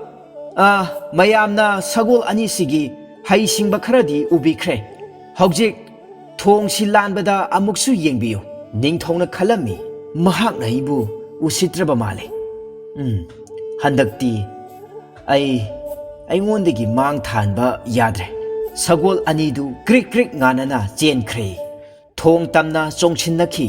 ꯑ, ꯃꯌꯥꯝꯅ ꯁꯒꯣꯜ ꯑꯅꯤꯁꯤꯒꯤ ꯍꯩꯁꯤꯡꯕ ꯈꯔꯗꯤ ꯎꯕꯤꯈ꯭ꯔꯦ꯫ "ꯍꯧꯖꯤꯛ ꯊꯣꯡꯁꯤ ꯂꯥꯟꯕꯗ ꯑꯃꯨꯛꯁꯨ ꯌꯦꯡꯕꯤꯌꯨ꯫" ꯅꯤꯡꯊꯧꯅ ꯈꯜꯂꯝꯃꯤ, "ꯃꯍꯥꯛꯅ ꯑꯩꯕꯨ ꯎꯁꯤꯠꯇ꯭ꯔꯕ ꯃꯥꯜꯂꯦ꯫ ꯎꯝ, ꯍꯟꯗꯛꯇꯤ ꯑꯩ, ꯑꯩꯉꯣꯟꯗꯒꯤ ꯃꯥꯡ ꯊꯥꯍꯟꯕ ꯌꯥꯗ꯭ꯔꯦ꯫" ꯁꯒꯣꯜ ꯑꯅꯤꯗꯨ ꯀ꯭ꯔꯤꯛ ꯀ꯭ꯔꯤꯛ ꯉꯥꯟꯅꯅ ꯆꯦꯟꯈ꯭ꯔꯦ꯫ ꯊꯣꯡ ꯇꯝꯅ ꯆꯣꯡꯁꯤꯟꯅꯈꯤ꯫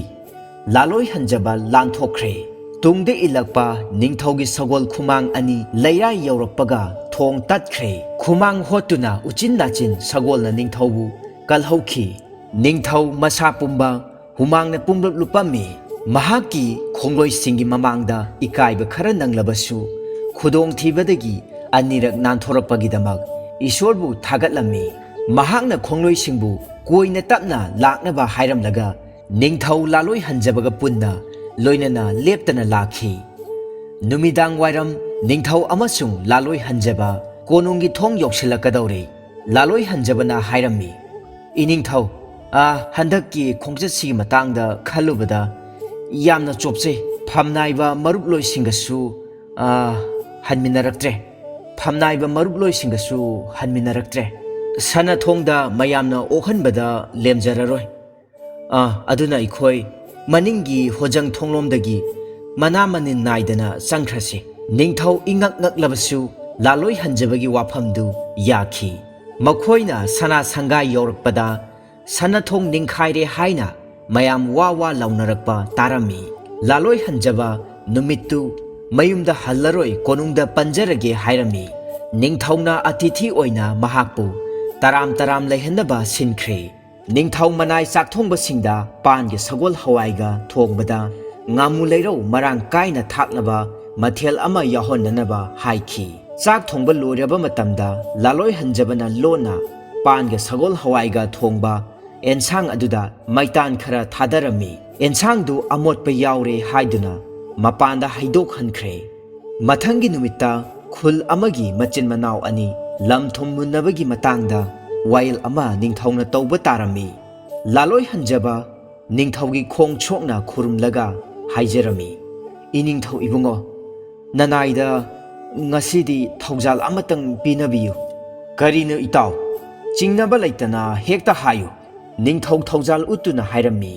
ꯂꯥꯂꯣꯏ ꯍꯟꯖꯕ ꯂꯥꯟꯊꯣꯛꯈ꯭ꯔꯦ꯫ ꯇꯨꯡꯗ ꯏꯜꯂꯛꯄ ꯅꯤꯡꯊꯧꯒꯤ ꯁꯒꯣꯜ ꯈꯨꯃꯥꯡ ꯑꯅꯤ ꯂꯩꯔꯥꯏ ꯌꯧꯔꯛꯄꯒ ꯊꯣꯡ ꯇꯠꯈ꯭ꯔꯦ꯫ ꯈꯨꯃꯥꯡ ꯍꯣꯠꯇꯨꯅ ꯎꯆꯤꯟ ꯅꯥꯆꯤꯟ ꯁꯒꯣꯜꯅ ꯅꯤꯡꯊꯧꯕꯨ ꯀꯜꯍꯧꯈꯤ꯫ ꯅꯤꯡꯊꯧ ꯃꯁꯥ ꯄꯨꯝꯕ ꯍꯨꯃꯥꯡꯅ ꯄꯨꯝꯂꯞ ꯂꯨꯞꯄꯝꯃꯤ꯫ ꯃꯍꯥꯛꯀꯤ ꯈꯣꯡꯂꯣꯏꯁꯤꯡꯒꯤ ꯃꯃꯥꯡꯗ ꯏꯀꯥꯏꯕ ꯈꯔ ꯅꯪꯂꯕꯁꯨ, ꯈꯨꯗꯣꯡꯊꯤꯕꯗꯒꯤ ꯑꯅꯤꯔꯛ ꯅꯥꯟꯊꯣꯔꯛꯄꯒꯤꯗꯃꯛ ꯏꯁꯣꯔꯕꯨ ꯊꯥꯒꯠꯂꯝꯃꯤ꯫ ꯃꯍꯥꯛꯅ ꯈꯣꯡꯂꯣꯏꯁꯤꯡꯕꯨ ꯀꯣꯏꯅ ꯇꯞꯅ ꯂꯥꯛꯅꯕ ꯍꯥꯏꯔꯝꯂꯒ, ꯅꯤꯡꯊꯧ ꯂꯥꯂꯣꯏ ꯍꯟꯖꯕꯒ ꯄꯨꯟꯅ ꯂꯣꯏꯅꯅ ꯂꯦꯞꯇꯅ ꯂꯥꯛꯈꯤ꯫ ꯅꯨꯃꯤꯗꯥꯡ ꯋꯥꯏꯔꯝ ꯅꯤꯡꯊꯧ ꯑꯃꯁꯨꯡ ꯂꯥꯂꯣꯏ ꯍꯟꯖꯕ ꯀꯣꯅꯨꯡꯒꯤ ꯊꯣꯡ ꯌꯧꯁꯤꯜꯂꯛꯀꯗꯧꯔꯦ꯫ ꯂꯥꯂꯣꯏ ꯍꯟꯖꯕꯅ ꯍꯥꯏꯔꯝꯃꯤ, "ꯏꯅꯤꯡꯊꯧ, ꯑꯥ, ꯍꯟꯗꯛꯀꯤ ꯈꯣꯡꯆꯠꯁꯤꯒꯤ ꯃꯇꯥꯡꯗ ꯈꯜꯂꯨꯕꯗ ꯌꯥꯝꯅ ꯆꯣꯞꯆꯩ꯫ ꯐꯝꯅꯥꯏꯕ ꯃꯔꯨꯞꯂꯣꯏꯁꯤꯡꯒꯁꯨ, ꯑꯥ, ꯍꯟꯃꯤꯟꯅꯔꯛꯇ꯭ꯔꯦ꯫ ꯐꯝꯅꯥꯏꯕ ꯃꯔꯨꯞꯂꯣꯏꯁꯤꯡꯒꯁꯨ ꯍꯟꯃꯤꯟꯅꯔꯛꯇ꯭ꯔꯦ꯫ ꯁꯅꯥ ꯊꯣꯡꯗ ꯃꯌꯥꯝꯅ ꯑꯣꯛꯍꯟꯕꯗ ꯂꯦꯝꯖꯔꯔꯣꯏ꯫ ꯑꯥ, ꯑꯗꯨꯅ ꯑꯩꯈꯣꯏ ꯃꯅꯤꯡꯒꯤ ꯍꯣꯖꯪ ꯊꯣꯡꯂꯣꯝꯗꯒꯤ ꯃꯅꯥ ꯃꯅꯤꯟ ꯅꯥꯏꯗꯅ ꯆꯪꯈ꯭ꯔꯁꯤ꯫" ꯅꯤꯡꯊꯧ ꯏꯉꯛ ꯉꯛꯂꯕꯁꯨ ꯂꯥꯂꯣꯏ ꯍꯟꯖꯕꯒꯤ ꯋꯥꯐꯝꯗꯨ ꯌꯥꯈꯤ꯫ ꯃꯈꯣꯏꯅ ꯁꯅꯥ ꯁꯪꯒꯥꯏ ꯌꯧꯔꯛꯄꯗ ꯁꯅꯥ ꯊꯣꯡ ꯅꯤꯡꯈꯥꯏꯔꯦ ꯍꯥꯏꯅ ꯃꯌꯥꯝ ꯋꯥ ꯋꯥ ꯂꯥꯎꯅꯔꯛꯄ ꯇꯥꯔꯝꯃꯤ꯫ ꯂꯥꯂꯣꯏ ꯍꯟꯖꯕ ꯅꯨꯃꯤꯠꯇꯨ ꯃꯌꯨꯝꯗ ꯍꯜꯂꯔꯣꯏ, ꯀꯣꯅꯨꯡꯗ ꯄꯟꯖꯔꯒꯦ ꯍꯥꯏꯔꯝꯃꯤ꯫ ꯅꯤꯡꯊꯧꯅ ꯑꯇꯤꯊꯤ ꯑꯣꯏꯅ ꯃꯍꯥꯛꯄꯨ ꯇꯔꯥꯝ ꯇꯔꯥꯝ ꯂꯩꯍꯟꯅꯕ ꯁꯤꯟꯈ꯭ꯔꯦ꯫ ꯅꯤꯡꯊꯧ ꯃꯅꯥꯏ ꯆꯥꯛꯊꯣꯡꯕꯁꯤꯡꯗ ꯄꯥꯟꯒ ꯁꯒꯣꯜ ꯍꯋꯥꯏꯒ ꯊꯣꯡꯕꯗ ꯉꯥꯃꯨ ꯂꯩꯔꯧ ꯃꯔꯥꯡ ꯀꯥꯏꯅ ꯊꯥꯛꯅꯕ ꯃꯊꯦꯜ ꯑꯃ ꯌꯥꯎꯍꯟꯅꯅꯕ ꯍꯥꯏꯈꯤ꯫ ꯆꯥꯛ ꯊꯣꯡꯕ ꯂꯣꯏꯔꯕ ꯃꯇꯝꯗ ꯂꯥꯂꯣꯏ ꯍꯟꯖꯕꯅ ꯂꯣꯟꯅ ꯄꯥꯟꯒ ꯁꯒꯣꯜ ꯍꯋꯥꯏꯒ ꯊꯣꯡꯕ ꯑꯦꯟꯁꯥꯡ ꯑꯗꯨꯗ ꯃꯩꯇꯥꯟ ꯈꯔ ꯊꯥꯗꯔꯝꯃꯤ꯫ ꯑꯦꯟꯁꯥꯡꯗꯨ ꯑꯃꯣꯠꯄ ꯌꯥꯎꯔꯦ ꯍꯥꯏꯗꯨꯅ ꯃꯄꯥꯟꯗ ꯍꯩꯗꯣꯛꯍꯟꯈ꯭ꯔꯦ꯫ ꯃꯊꯪꯒꯤ ꯅꯨꯃꯤꯠꯇ ꯈꯨꯜ ꯑꯃꯒꯤ ꯃꯆꯤꯟ ꯃꯅꯥꯎ ꯑꯅꯤ ꯂꯝ ꯊꯨꯝ ꯃꯨꯟꯅꯕꯒꯤ ꯃꯇꯥꯡꯗ ꯋꯥꯌꯦꯜ ꯑꯃ ꯅꯤꯡꯊꯧꯅ ꯇꯧꯕ ꯇꯥꯔꯝꯃꯤ꯫ ꯂꯥꯂꯣꯏ ꯍꯟꯖꯕ ꯅꯤꯡꯊꯧꯒꯤ ꯈꯣꯡ ꯁꯣꯛꯅ ꯈꯨꯔꯨꯝꯂꯒ ꯍꯥꯏꯖꯔꯝꯃꯤ, "ꯏꯅꯤꯡꯊꯧ ꯏꯕꯨꯡꯉꯣ, ꯅꯅꯥꯏꯗ ꯉꯁꯤꯗꯤ ꯊꯧꯖꯥꯜ ꯑꯃꯇꯪ ꯄꯤꯅꯕꯤꯌꯨ꯫" "ꯀꯔꯤꯅꯣ ꯏꯇꯥꯎ? ꯆꯤꯡꯅꯕ ꯂꯩꯇꯅ ꯍꯦꯛꯇ ꯍꯥꯏꯌꯨ, ꯅꯤꯡꯊꯧ ꯊꯧꯖꯥꯜ ꯎꯠꯇꯨꯅ ꯍꯥꯏꯔꯝꯃꯤ꯫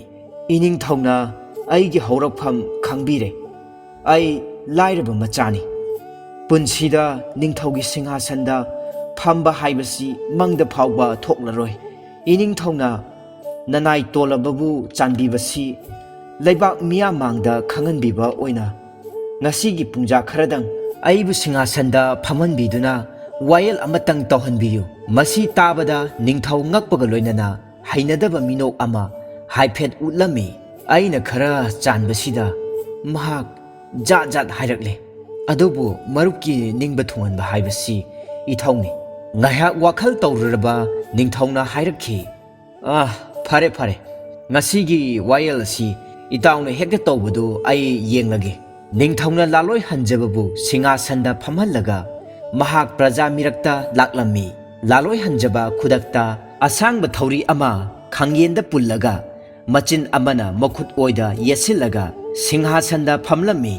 ꯏꯅꯤꯡꯊꯧꯅ ꯑꯩꯒꯤ ꯍꯧꯔꯛꯐꯝ ꯈꯪꯕꯤꯔꯦ꯫ ꯑꯩ ꯂꯥꯏꯔꯕ ꯃꯆꯥꯅꯤ꯫ ꯄꯨꯟꯁꯤꯗ ꯅꯤꯡꯊꯧꯒꯤ ꯁꯤꯡꯍꯥꯁꯟꯗ ꯐꯝꯕ ꯍꯥꯏꯕꯁꯤ ꯃꯪꯗ ꯐꯥꯎꯕ ꯊꯣꯛꯂꯔꯣꯏ꯫ ꯏꯅꯤꯡꯊꯧꯅ ꯅꯅꯥꯏ ꯇꯣꯜꯂꯕꯕꯨ ꯆꯥꯟꯕꯤꯕꯁꯤ ꯂꯩꯕꯥꯛ ꯃꯤꯌꯥꯝ ꯃꯥꯡꯗ ꯈꯪꯍꯟꯕꯤꯕ ꯑꯣꯏꯅ ꯉꯁꯤꯒꯤ ꯄꯨꯡꯖꯥ ꯈꯔꯗꯪ ꯑꯩꯕꯨ ꯁꯤꯡꯍꯥꯁꯟꯗ ꯐꯝꯍꯟꯕꯤꯗꯨꯅ ꯋꯥꯌꯦꯜ ꯑꯃꯇꯪ ꯇꯧꯍꯟꯕꯤꯌꯨ꯫ ꯃꯁꯤ ꯇꯥꯕꯗ ꯅꯤꯡꯊꯧ ꯉꯛꯄꯒ ꯂꯣꯏꯅꯅ ꯍꯩꯅꯗꯕ ꯃꯤꯅꯣꯛ ꯑꯃ ꯍꯥꯏꯐꯦꯠ ꯎꯠꯂꯝꯃꯤ꯫ ꯑꯩꯅ ꯈꯔ ꯆꯥꯟꯕꯁꯤꯗ ꯃꯍꯥꯛ ꯖꯥꯠ ꯖꯥꯠ ꯍꯥꯏꯔꯛꯂꯦ꯫ ꯑꯗꯨꯕꯨ ꯃꯔꯨꯞꯀꯤ ꯅꯤꯡꯕ ꯊꯨꯡꯍꯟꯕ ꯍꯥꯏꯕꯁꯤ ꯏꯊꯧꯅꯤ꯫ ꯉꯥꯏꯍꯥꯛ ꯋꯥꯈꯜ ꯇꯧꯔꯨꯔꯕ ꯅꯤꯡꯊꯧꯅ ꯍꯥꯏꯔꯛꯈꯤ, "ꯑꯥ, ꯐꯔꯦ, ꯐꯔꯦ꯫ ꯉꯁꯤꯒꯤ ꯋꯥꯌꯦꯜ ꯑꯁꯤ ꯏꯇꯥꯎꯅ ꯍꯦꯛꯇ ꯇꯧꯕꯗꯨ ꯑꯩ ꯌꯦꯡꯂꯒꯦ꯫" ꯅꯤꯡꯊꯧꯅ ꯂꯥꯂꯣꯏ ꯍꯟꯖꯕꯕꯨ ꯁꯤꯡꯍꯥꯁꯟꯗ ꯐꯝꯍꯜꯂꯒ ꯃꯍꯥꯛ ꯄ꯭ꯔꯖꯥ ꯃꯤꯔꯛꯇ ꯂꯥꯛꯂꯝꯃꯤ꯫ ꯂꯥꯂꯣꯏ ꯍꯟꯖꯕ ꯈꯨꯗꯛꯇ ꯑꯁꯥꯡꯕ ꯊꯧꯔꯤ ꯑꯃ ꯈꯥꯡꯌꯦꯟꯗ ꯄꯨꯜꯂꯒ ꯃꯆꯤꯟ ꯑꯃꯅ ꯃꯈꯨꯠ ꯑꯣꯏꯗ ꯌꯦꯠꯁꯤꯜꯂꯒ ꯁꯤꯡꯍꯥꯁꯟꯗ ꯐꯝꯂꯝꯃꯤ꯫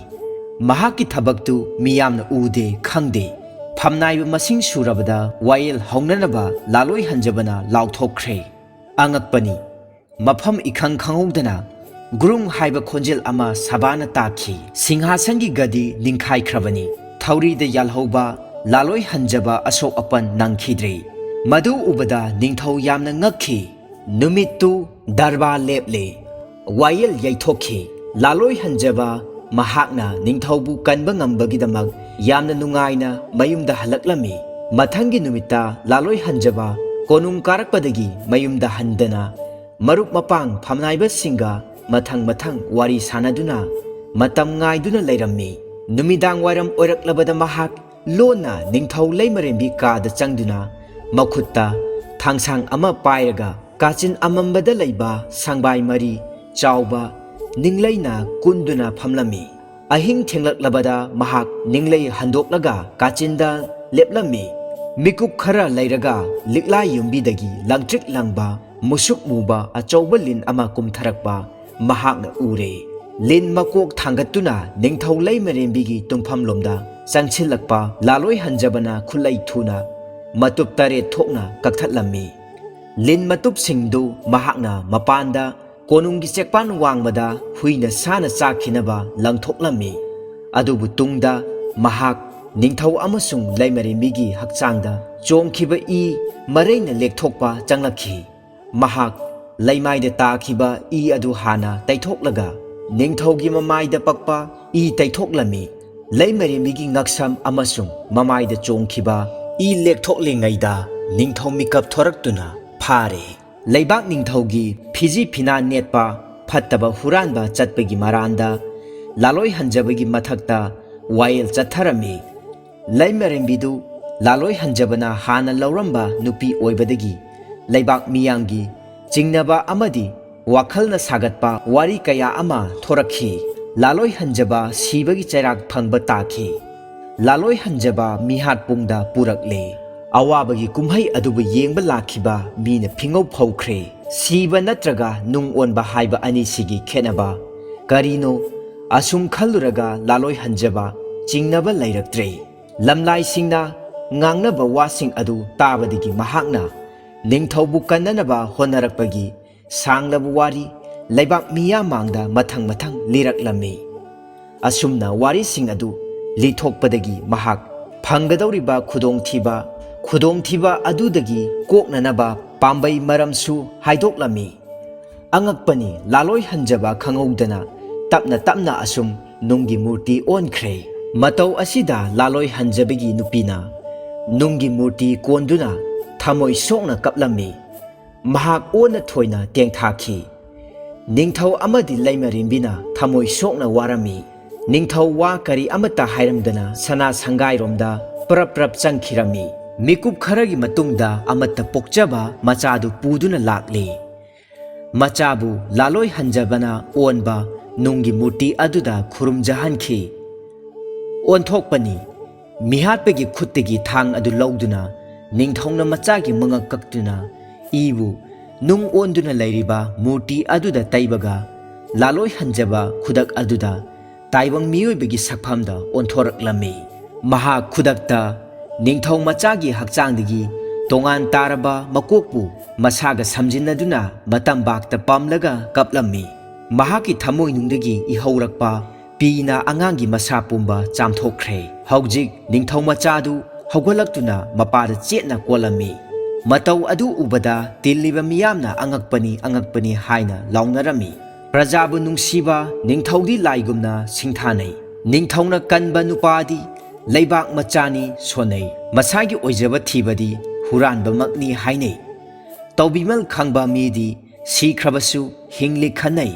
ꯃꯍꯥꯛꯀꯤ ꯊꯕꯛꯇꯨ ꯃꯤꯌꯥꯝꯅ ꯎꯗꯦ ꯈꯪꯗꯦ꯫ ꯐꯝꯅꯥꯏꯕ ꯃꯁꯤꯡ ꯁꯨꯔꯕꯗ ꯋꯥꯌꯦꯜ ꯍꯧꯅꯅꯕ ꯂꯥꯂꯣꯏ ꯍꯟꯖꯕꯅ ꯂꯥꯎꯊꯣꯛꯈ꯭ꯔꯦ꯫ ꯑꯉꯛꯄꯅꯤ, ꯃꯐꯝ ꯏꯈꯪ ꯈꯪꯍꯧꯗꯅ ꯒ꯭ꯔꯨꯡ ꯍꯥꯏꯕ ꯈꯣꯟꯖꯦꯜ ꯑꯃ ꯁꯕꯥꯅ ꯇꯥꯈꯤ꯫ ꯁꯤꯡꯍꯥꯁꯟꯒꯤ ꯒꯗꯤ ꯅꯤꯡꯈꯥꯏꯈ꯭ꯔꯕꯅꯤ꯫ ꯊꯧꯔꯤꯗ ꯌꯥꯜꯍꯧꯕ ꯂꯥꯂꯣꯏ ꯍꯟꯖꯕ ꯑꯁꯣꯛ ꯑꯄꯟ ꯅꯪꯈꯤꯗ꯭ꯔꯦ꯫ ꯃꯗꯨ ꯎꯕꯗ ꯅꯤꯡꯊꯧ ꯌꯥꯝꯅ ꯉꯛꯈꯤ꯫ ꯅꯨꯃꯤꯠꯇꯨ ꯗꯔꯕꯥꯔ ꯂꯦꯞꯂꯦ꯫ ꯋꯥꯌꯦꯜ ꯌꯩꯊꯣꯛꯈꯤ꯫ ꯂꯥꯂꯣꯏ ꯍꯟꯖꯕ ꯃꯍꯥꯛꯅ ꯅꯤꯡꯊꯧꯕꯨ ꯀꯟꯕ ꯉꯝꯕꯒꯤꯗꯃꯛ ꯌꯥꯝꯅ ꯅꯨꯡꯉꯥꯏꯅ ꯃꯌꯨꯝꯗ ꯍꯜꯂꯛꯂꯝꯃꯤ꯫ ꯃꯊꯪꯒꯤ ꯅꯨꯃꯤꯠꯇ ꯂꯥꯂꯣꯏ ꯍꯟꯖꯕ ꯀꯣꯅꯨꯡ ꯀꯥꯔꯛꯄꯗꯒꯤ ꯃꯌꯨꯝꯗ ꯍꯟꯗꯅ ꯃꯔꯨꯞ ꯃꯄꯥꯡ ꯐꯝꯅꯥꯏꯕꯁꯤꯡꯒ ꯃꯊꯪ ꯃꯊꯪ ꯋꯥꯔꯤ ꯁꯥꯟꯅꯗꯨꯅ ꯃꯇꯝ ꯉꯥꯏꯗꯨꯅ ꯂꯩꯔꯝꯃꯤ꯫ ꯅꯨꯃꯤꯗꯥꯡ ꯋꯥꯏꯔꯝ ꯑꯣꯏꯔꯛꯂꯕꯗ ꯃꯍꯥꯛ ꯂꯣꯟꯅ ꯅꯤꯡꯊꯧ ꯂꯩꯃꯔꯦꯝꯕꯤ ꯀꯥꯗ ꯆꯪꯗꯨꯅ ꯃꯈꯨꯠꯇ ꯊꯥꯡꯁꯥꯡ ꯑꯃ ꯄꯥꯏꯔꯒ ꯀꯥꯆꯤꯟ ꯑꯃꯝꯕꯗ ꯂꯩꯕ ꯁꯪꯕꯥꯏ ꯃꯔꯤ ꯆꯥꯎꯕ ꯅꯤꯡꯂꯩꯅ ꯀꯨꯟꯗꯨꯅ ꯐꯝꯂꯝꯃꯤ꯫ ꯑꯍꯤꯡ ꯊꯦꯡꯂꯛꯂꯕꯗ ꯃꯍꯥꯛ ꯅꯤꯡꯂꯩ ꯍꯟꯗꯣꯛꯂꯒ ꯀꯥꯆꯤꯟꯗ ꯂꯦꯞꯂꯝꯃꯤ꯫ ꯃꯤꯀꯨꯞ ꯈꯔ ꯂꯩꯔꯒ ꯂꯤꯛꯂꯥ ꯌꯨꯝꯕꯤꯗꯒꯤ ꯂꯪꯇ꯭ꯔꯤꯛ ꯂꯪꯕ ꯃꯨꯁꯨꯛ ꯃꯨꯕ ꯑꯆꯧꯕ ꯂꯤꯟ ꯑꯃ ꯀꯨꯝꯊꯔꯛꯄ ꯃꯍꯥꯛꯅ ꯎꯔꯦ꯫ ꯂꯤꯟ ꯃꯀꯣꯛ ꯊꯥꯡꯒꯠꯇꯨꯅ ꯅꯤꯡꯊꯧ ꯂꯩꯃꯔꯦꯝꯕꯤꯒꯤ ꯇꯨꯝꯐꯝꯂꯣꯝꯗ ꯆꯪꯁꯤꯜꯂꯛꯄ ꯂꯥꯂꯣꯏ ꯍꯟꯖꯕꯅ ꯈꯨꯠꯂꯩ ꯊꯨꯅ ꯃꯇꯨꯞ ꯇꯔꯦꯠ ꯊꯣꯛꯅ ꯀꯛꯊꯠꯂꯝꯃꯤ꯫ ꯂꯤꯟ ꯃꯇꯨꯞꯁꯤꯡꯗꯨ ꯃꯍꯥꯛꯅ ꯃꯄꯥꯟꯗ ꯀꯣꯅꯨꯡꯒꯤ ꯆꯦꯛꯄꯥꯟ ꯋꯥꯡꯃꯗ ꯍꯨꯏꯅ ꯁꯥꯅ ꯆꯥꯈꯤꯅꯕ ꯂꯪꯊꯣꯛꯂꯝꯃꯤ꯫ ꯑꯗꯨꯕꯨ ꯇꯨꯡꯗ ꯃꯍꯥꯛ ꯅꯤꯡꯊꯧ ꯑꯃꯁꯨꯡ ꯂꯩꯃꯔꯦꯝꯕꯤꯒꯤ ꯍꯛꯆꯥꯡꯗ ꯆꯣꯡꯈꯤꯕ ꯏ ꯃꯔꯩꯅ ꯂꯦꯛꯊꯣꯛꯄ ꯆꯪꯂꯛꯈꯤ꯫ ꯃꯍꯥꯛ ꯂꯩꯃꯥꯏꯗ ꯇꯥꯈꯤꯕ ꯏ ꯑꯗꯨ ꯍꯥꯟꯅ ꯇꯩꯊꯣꯛꯂꯒ ꯅꯤꯡꯊꯧꯒꯤ ꯃꯃꯥꯏꯗ ꯄꯛꯄ ꯏ ꯇꯩꯊꯣꯛꯂꯝꯃꯤ꯫ ꯂꯩꯃꯔꯦꯝꯕꯤꯒꯤ ꯉꯛꯁꯝ ꯑꯃꯁꯨꯡ ꯃꯃꯥꯏꯗ ꯆꯣꯡꯈꯤꯕ ꯏ ꯂꯦꯛꯊꯣꯛꯂꯤꯉꯩꯗ ꯅꯤꯡꯊꯧ ꯃꯤꯀꯞ ꯊꯣꯔꯛꯇꯨꯅ ꯐꯥꯔꯦ꯫ ꯂꯩꯕꯥꯛ ꯅꯤꯡꯊꯧꯒꯤ ꯐꯤꯖꯤ ꯐꯤꯅꯥ ꯅꯦꯠꯄ, ꯐꯠꯇꯕ ꯍꯨꯔꯥꯟꯕ ꯆꯠꯄꯒꯤ ꯃꯔꯥꯟꯗ ꯂꯥꯂꯣꯏ ꯍꯟꯖꯕꯒꯤ ꯃꯊꯛꯇ ꯋꯥꯌꯦꯜ ꯆꯠꯊꯔꯝꯃꯤ꯫ ꯂꯩꯃꯔꯦꯝꯕꯤꯗꯨ ꯂꯥꯂꯣꯏ ꯍꯟꯖꯕꯅ ꯍꯥꯟꯅ ꯂꯧꯔꯝꯕ ꯅꯨꯄꯤ ꯑꯣꯏꯕꯗꯒꯤ ꯂꯩꯕꯥꯛ ꯃꯤꯌꯥꯝꯒꯤ ꯆꯤꯡꯅꯕ ꯑꯃꯗꯤ ꯋꯥꯈꯜꯅ ꯁꯥꯒꯠꯄ ꯋꯥꯔꯤ ꯀꯌꯥ ꯑꯃ ꯊꯣꯔꯛꯈꯤ꯫ ꯂꯥꯂꯣꯏ ꯍꯟꯖꯕ ꯁꯤꯕꯒꯤ ꯆꯩꯔꯥꯛ ꯐꯪꯕ ꯇꯥꯈꯤ꯫ ꯂꯥꯂꯣꯏ ꯍꯟꯖꯕ ꯃꯤꯍꯥꯠꯄꯨꯡꯗ ꯄꯨꯔꯛꯂꯦ꯫ ꯑꯋꯥꯕꯒꯤ ꯀꯨꯝꯍꯩ ꯑꯗꯨꯕꯨ ꯌꯦꯡꯕ ꯂꯥꯛꯈꯤꯕ ꯃꯤꯅ ꯐꯤꯉꯧ ꯐꯧꯈ꯭ꯔꯦ꯫ ꯁꯤꯕ ꯅꯠꯇ꯭ꯔꯒ ꯅꯨꯡ ꯑꯣꯟꯕ ꯍꯥꯏꯕ ꯑꯅꯤꯁꯤꯒꯤ ꯈꯦꯠꯅꯕ ꯀꯔꯤꯅꯣ? ꯑꯁꯨꯝ ꯈꯜꯂꯨꯔꯒ ꯂꯥꯂꯣꯏ ꯍꯟꯖꯕ ꯆꯤꯡꯅꯕ ꯂꯩꯔꯛꯇ꯭ꯔꯦ꯫ ꯂꯝꯂꯥꯏꯁꯤꯡꯅ ꯉꯥꯡꯅꯕ ꯋꯥꯁꯤꯡ ꯑꯗꯨ ꯇꯥꯕꯗꯒꯤ ꯃꯍꯥꯛꯅ ꯅꯤꯡꯊꯧꯕꯨ ꯀꯟꯅꯅꯕ ꯍꯣꯠꯅꯔꯛꯄꯒꯤ ꯁꯥꯡꯂꯕ ꯋꯥꯔꯤ ꯂꯩꯕꯥꯛ ꯃꯤꯌꯥꯝ ꯃꯥꯡꯗ ꯃꯊꯪ ꯃꯊꯪ ꯂꯤꯔꯛꯂꯝꯃꯤ꯫ ꯑꯁꯨꯝꯅ ꯋꯥꯔꯤꯁꯤꯡ ꯑꯗꯨ ꯂꯤꯊꯣꯛꯄꯗꯒꯤ ꯃꯍꯥꯛ ꯐꯪꯒꯗꯧꯔꯤꯕ ꯈꯨꯗꯣꯡꯊꯤꯕ, ꯈꯨꯗꯣꯡꯊꯤꯕ ꯑꯗꯨꯗꯒꯤ ꯀꯣꯛꯅꯅꯕ ꯄꯥꯝꯕꯩ ꯃꯔꯝꯁꯨ ꯍꯥꯏꯗꯣꯛꯂꯝꯃꯤ꯫ ꯑꯉꯛꯄꯅꯤ, ꯂꯥꯂꯣꯏ ꯍꯟꯖꯕ ꯈꯪꯍꯧꯗꯅ ꯇꯞꯅ ꯇꯞꯅ ꯑꯁꯨꯝ ꯅꯨꯡꯒꯤ ꯃꯨꯔꯇꯤ ꯑꯣꯟꯈ꯭ꯔꯦ꯫ ꯃꯇꯧ ꯑꯁꯤꯗ ꯂꯥꯂꯣꯏ ꯍꯟꯖꯕꯒꯤ ꯅꯨꯄꯤꯅ ꯅꯨꯡꯒꯤ ꯃꯨꯔꯇꯤ ꯀꯣꯟꯗꯨꯅ ꯊꯃꯣꯏ ꯁꯣꯛꯅ ꯀꯞꯂꯝꯃꯤ꯫ ꯃꯍꯥꯛ ꯑꯣꯟꯅ ꯊꯣꯏꯅ ꯇꯦꯡꯊꯥꯈꯤ꯫ ꯅꯤꯡꯊꯧ ꯑꯃꯗꯤ ꯂꯩꯃꯔꯦꯝꯕꯤꯅ ꯊꯃꯣꯏ ꯁꯣꯛꯅ ꯋꯥꯔꯝꯃꯤ꯫ ꯅꯤꯡꯊꯧ ꯋꯥ ꯀꯔꯤ ꯑꯃꯠꯇ ꯍꯥꯏꯔꯝꯗꯅ ꯁꯅꯥ ꯁꯪꯒꯥꯏꯔꯣꯝꯗ ꯄ꯭ꯔꯞ ꯄ꯭ꯔꯞ ꯆꯪꯈꯤꯔꯝꯃꯤ꯫ ꯃꯤꯀꯨꯞ ꯈꯔꯒꯤ ꯃꯇꯨꯡꯗ ꯑꯃꯠꯇ ꯄꯣꯛꯆꯕ ꯃꯆꯥꯗꯨ ꯄꯨꯗꯨꯅ ꯂꯥꯛꯂꯤ꯫ ꯃꯆꯥꯕꯨ ꯂꯥꯂꯣꯏ ꯍꯟꯖꯕꯅ ꯑꯣꯟꯕ ꯅꯨꯡꯒꯤ ꯃꯨꯔꯇꯤ ꯑꯗꯨꯗ ꯈꯨꯔꯨꯝꯖꯍꯟꯈꯤ꯫ ꯑꯣꯟꯊꯣꯛꯄꯅꯤ꯫ ꯃꯤꯍꯥꯠꯄꯒꯤ ꯈꯨꯠꯇꯒꯤ ꯊꯥꯡ ꯑꯗꯨ ꯂꯧꯗꯨꯅ ꯅꯤꯡꯊꯧꯅ ꯃꯆꯥꯒꯤ ꯃꯉꯛ ꯀꯛꯇꯨꯅ ꯏꯕꯨ ꯅꯨꯡ ꯑꯣꯟꯗꯨꯅ ꯂꯩꯔꯤꯕ ꯃꯨꯔꯇꯤ ꯑꯗꯨꯗ ꯇꯩꯕꯒ ꯂꯥꯂꯣꯏ ꯍꯟꯖꯕ ꯈꯨꯗꯛ ꯑꯗꯨꯗ ꯇꯥꯏꯕꯪ ꯃꯤꯑꯣꯏꯕꯒꯤ ꯁꯛꯐꯝꯗ ꯑꯣꯟꯊꯣꯔꯛꯂꯝꯃꯤ꯫ ꯃꯍꯥꯛ ꯈꯨꯗꯛꯇ ꯅꯤꯡꯊꯧ ꯃꯆꯥꯒꯤ ꯍꯛꯆꯥꯡꯗꯒꯤ ꯇꯣꯉꯥꯟ ꯇꯥꯔꯕ ꯃꯀꯣꯛꯄꯨ ꯃꯁꯥꯒ ꯁꯝꯖꯤꯟꯅꯗꯨꯅ ꯃꯇꯝꯕꯥꯛꯇ ꯄꯝꯂꯒ ꯀꯞꯂꯝꯃꯤ꯫ ꯃꯍꯥꯛꯀꯤ ꯊꯃꯣꯏꯅꯨꯡꯗꯒꯤ ꯏꯍꯧꯔꯛꯄ ꯄꯤꯅ ꯑꯉꯥꯡꯒꯤ ꯃꯁꯥ ꯄꯨꯝꯕ ꯆꯥꯝꯊꯣꯛꯈ꯭ꯔꯦ꯫ ꯍꯧꯖꯤꯛ ꯅꯤꯡꯊꯧ ꯃꯆꯥꯗꯨ ꯍꯧꯒꯠꯂꯛꯇꯨꯅ ꯃꯄꯥꯗ ꯆꯦꯠꯅ ꯀꯣꯜꯂꯝꯃꯤ꯫ ꯃꯇꯧ ꯑꯗꯨ ꯎꯕꯗ ꯇꯤꯜꯂꯤꯕ ꯃꯤꯌꯥꯝꯅ "ꯑꯉꯛꯄꯅꯤ, ꯑꯉꯛꯄꯅꯤ" ꯍꯥꯏꯅ ꯂꯥꯎꯅꯔꯝꯃꯤ꯫ ꯄ꯭ꯔꯖꯥꯕꯨ ꯅꯨꯡꯁꯤꯕ ꯅꯤꯡꯊꯧꯗꯤ ꯂꯥꯏꯒꯨꯝꯅ ꯁꯤꯡꯊꯥꯅꯩ꯫ ꯅꯤꯡꯊꯧꯅ ꯀꯟꯕ ꯅꯨꯄꯥꯗꯤ ꯂꯩꯕꯥꯛ ꯃꯆꯥꯅꯤ ꯁꯣꯟꯅꯩ꯫ ꯃꯁꯥꯒꯤ ꯑꯣꯏꯖꯕ ꯊꯤꯕꯗꯤ ꯍꯨꯔꯥꯟꯕꯃꯛꯅꯤ ꯍꯥꯏꯅꯩ꯫ ꯇꯧꯕꯤꯃꯜ ꯈꯪꯕ ꯃꯤꯗꯤ ꯁꯤꯈ꯭ꯔꯕꯁꯨ ꯍꯤꯡꯂꯤ ꯈꯟꯅꯩ꯫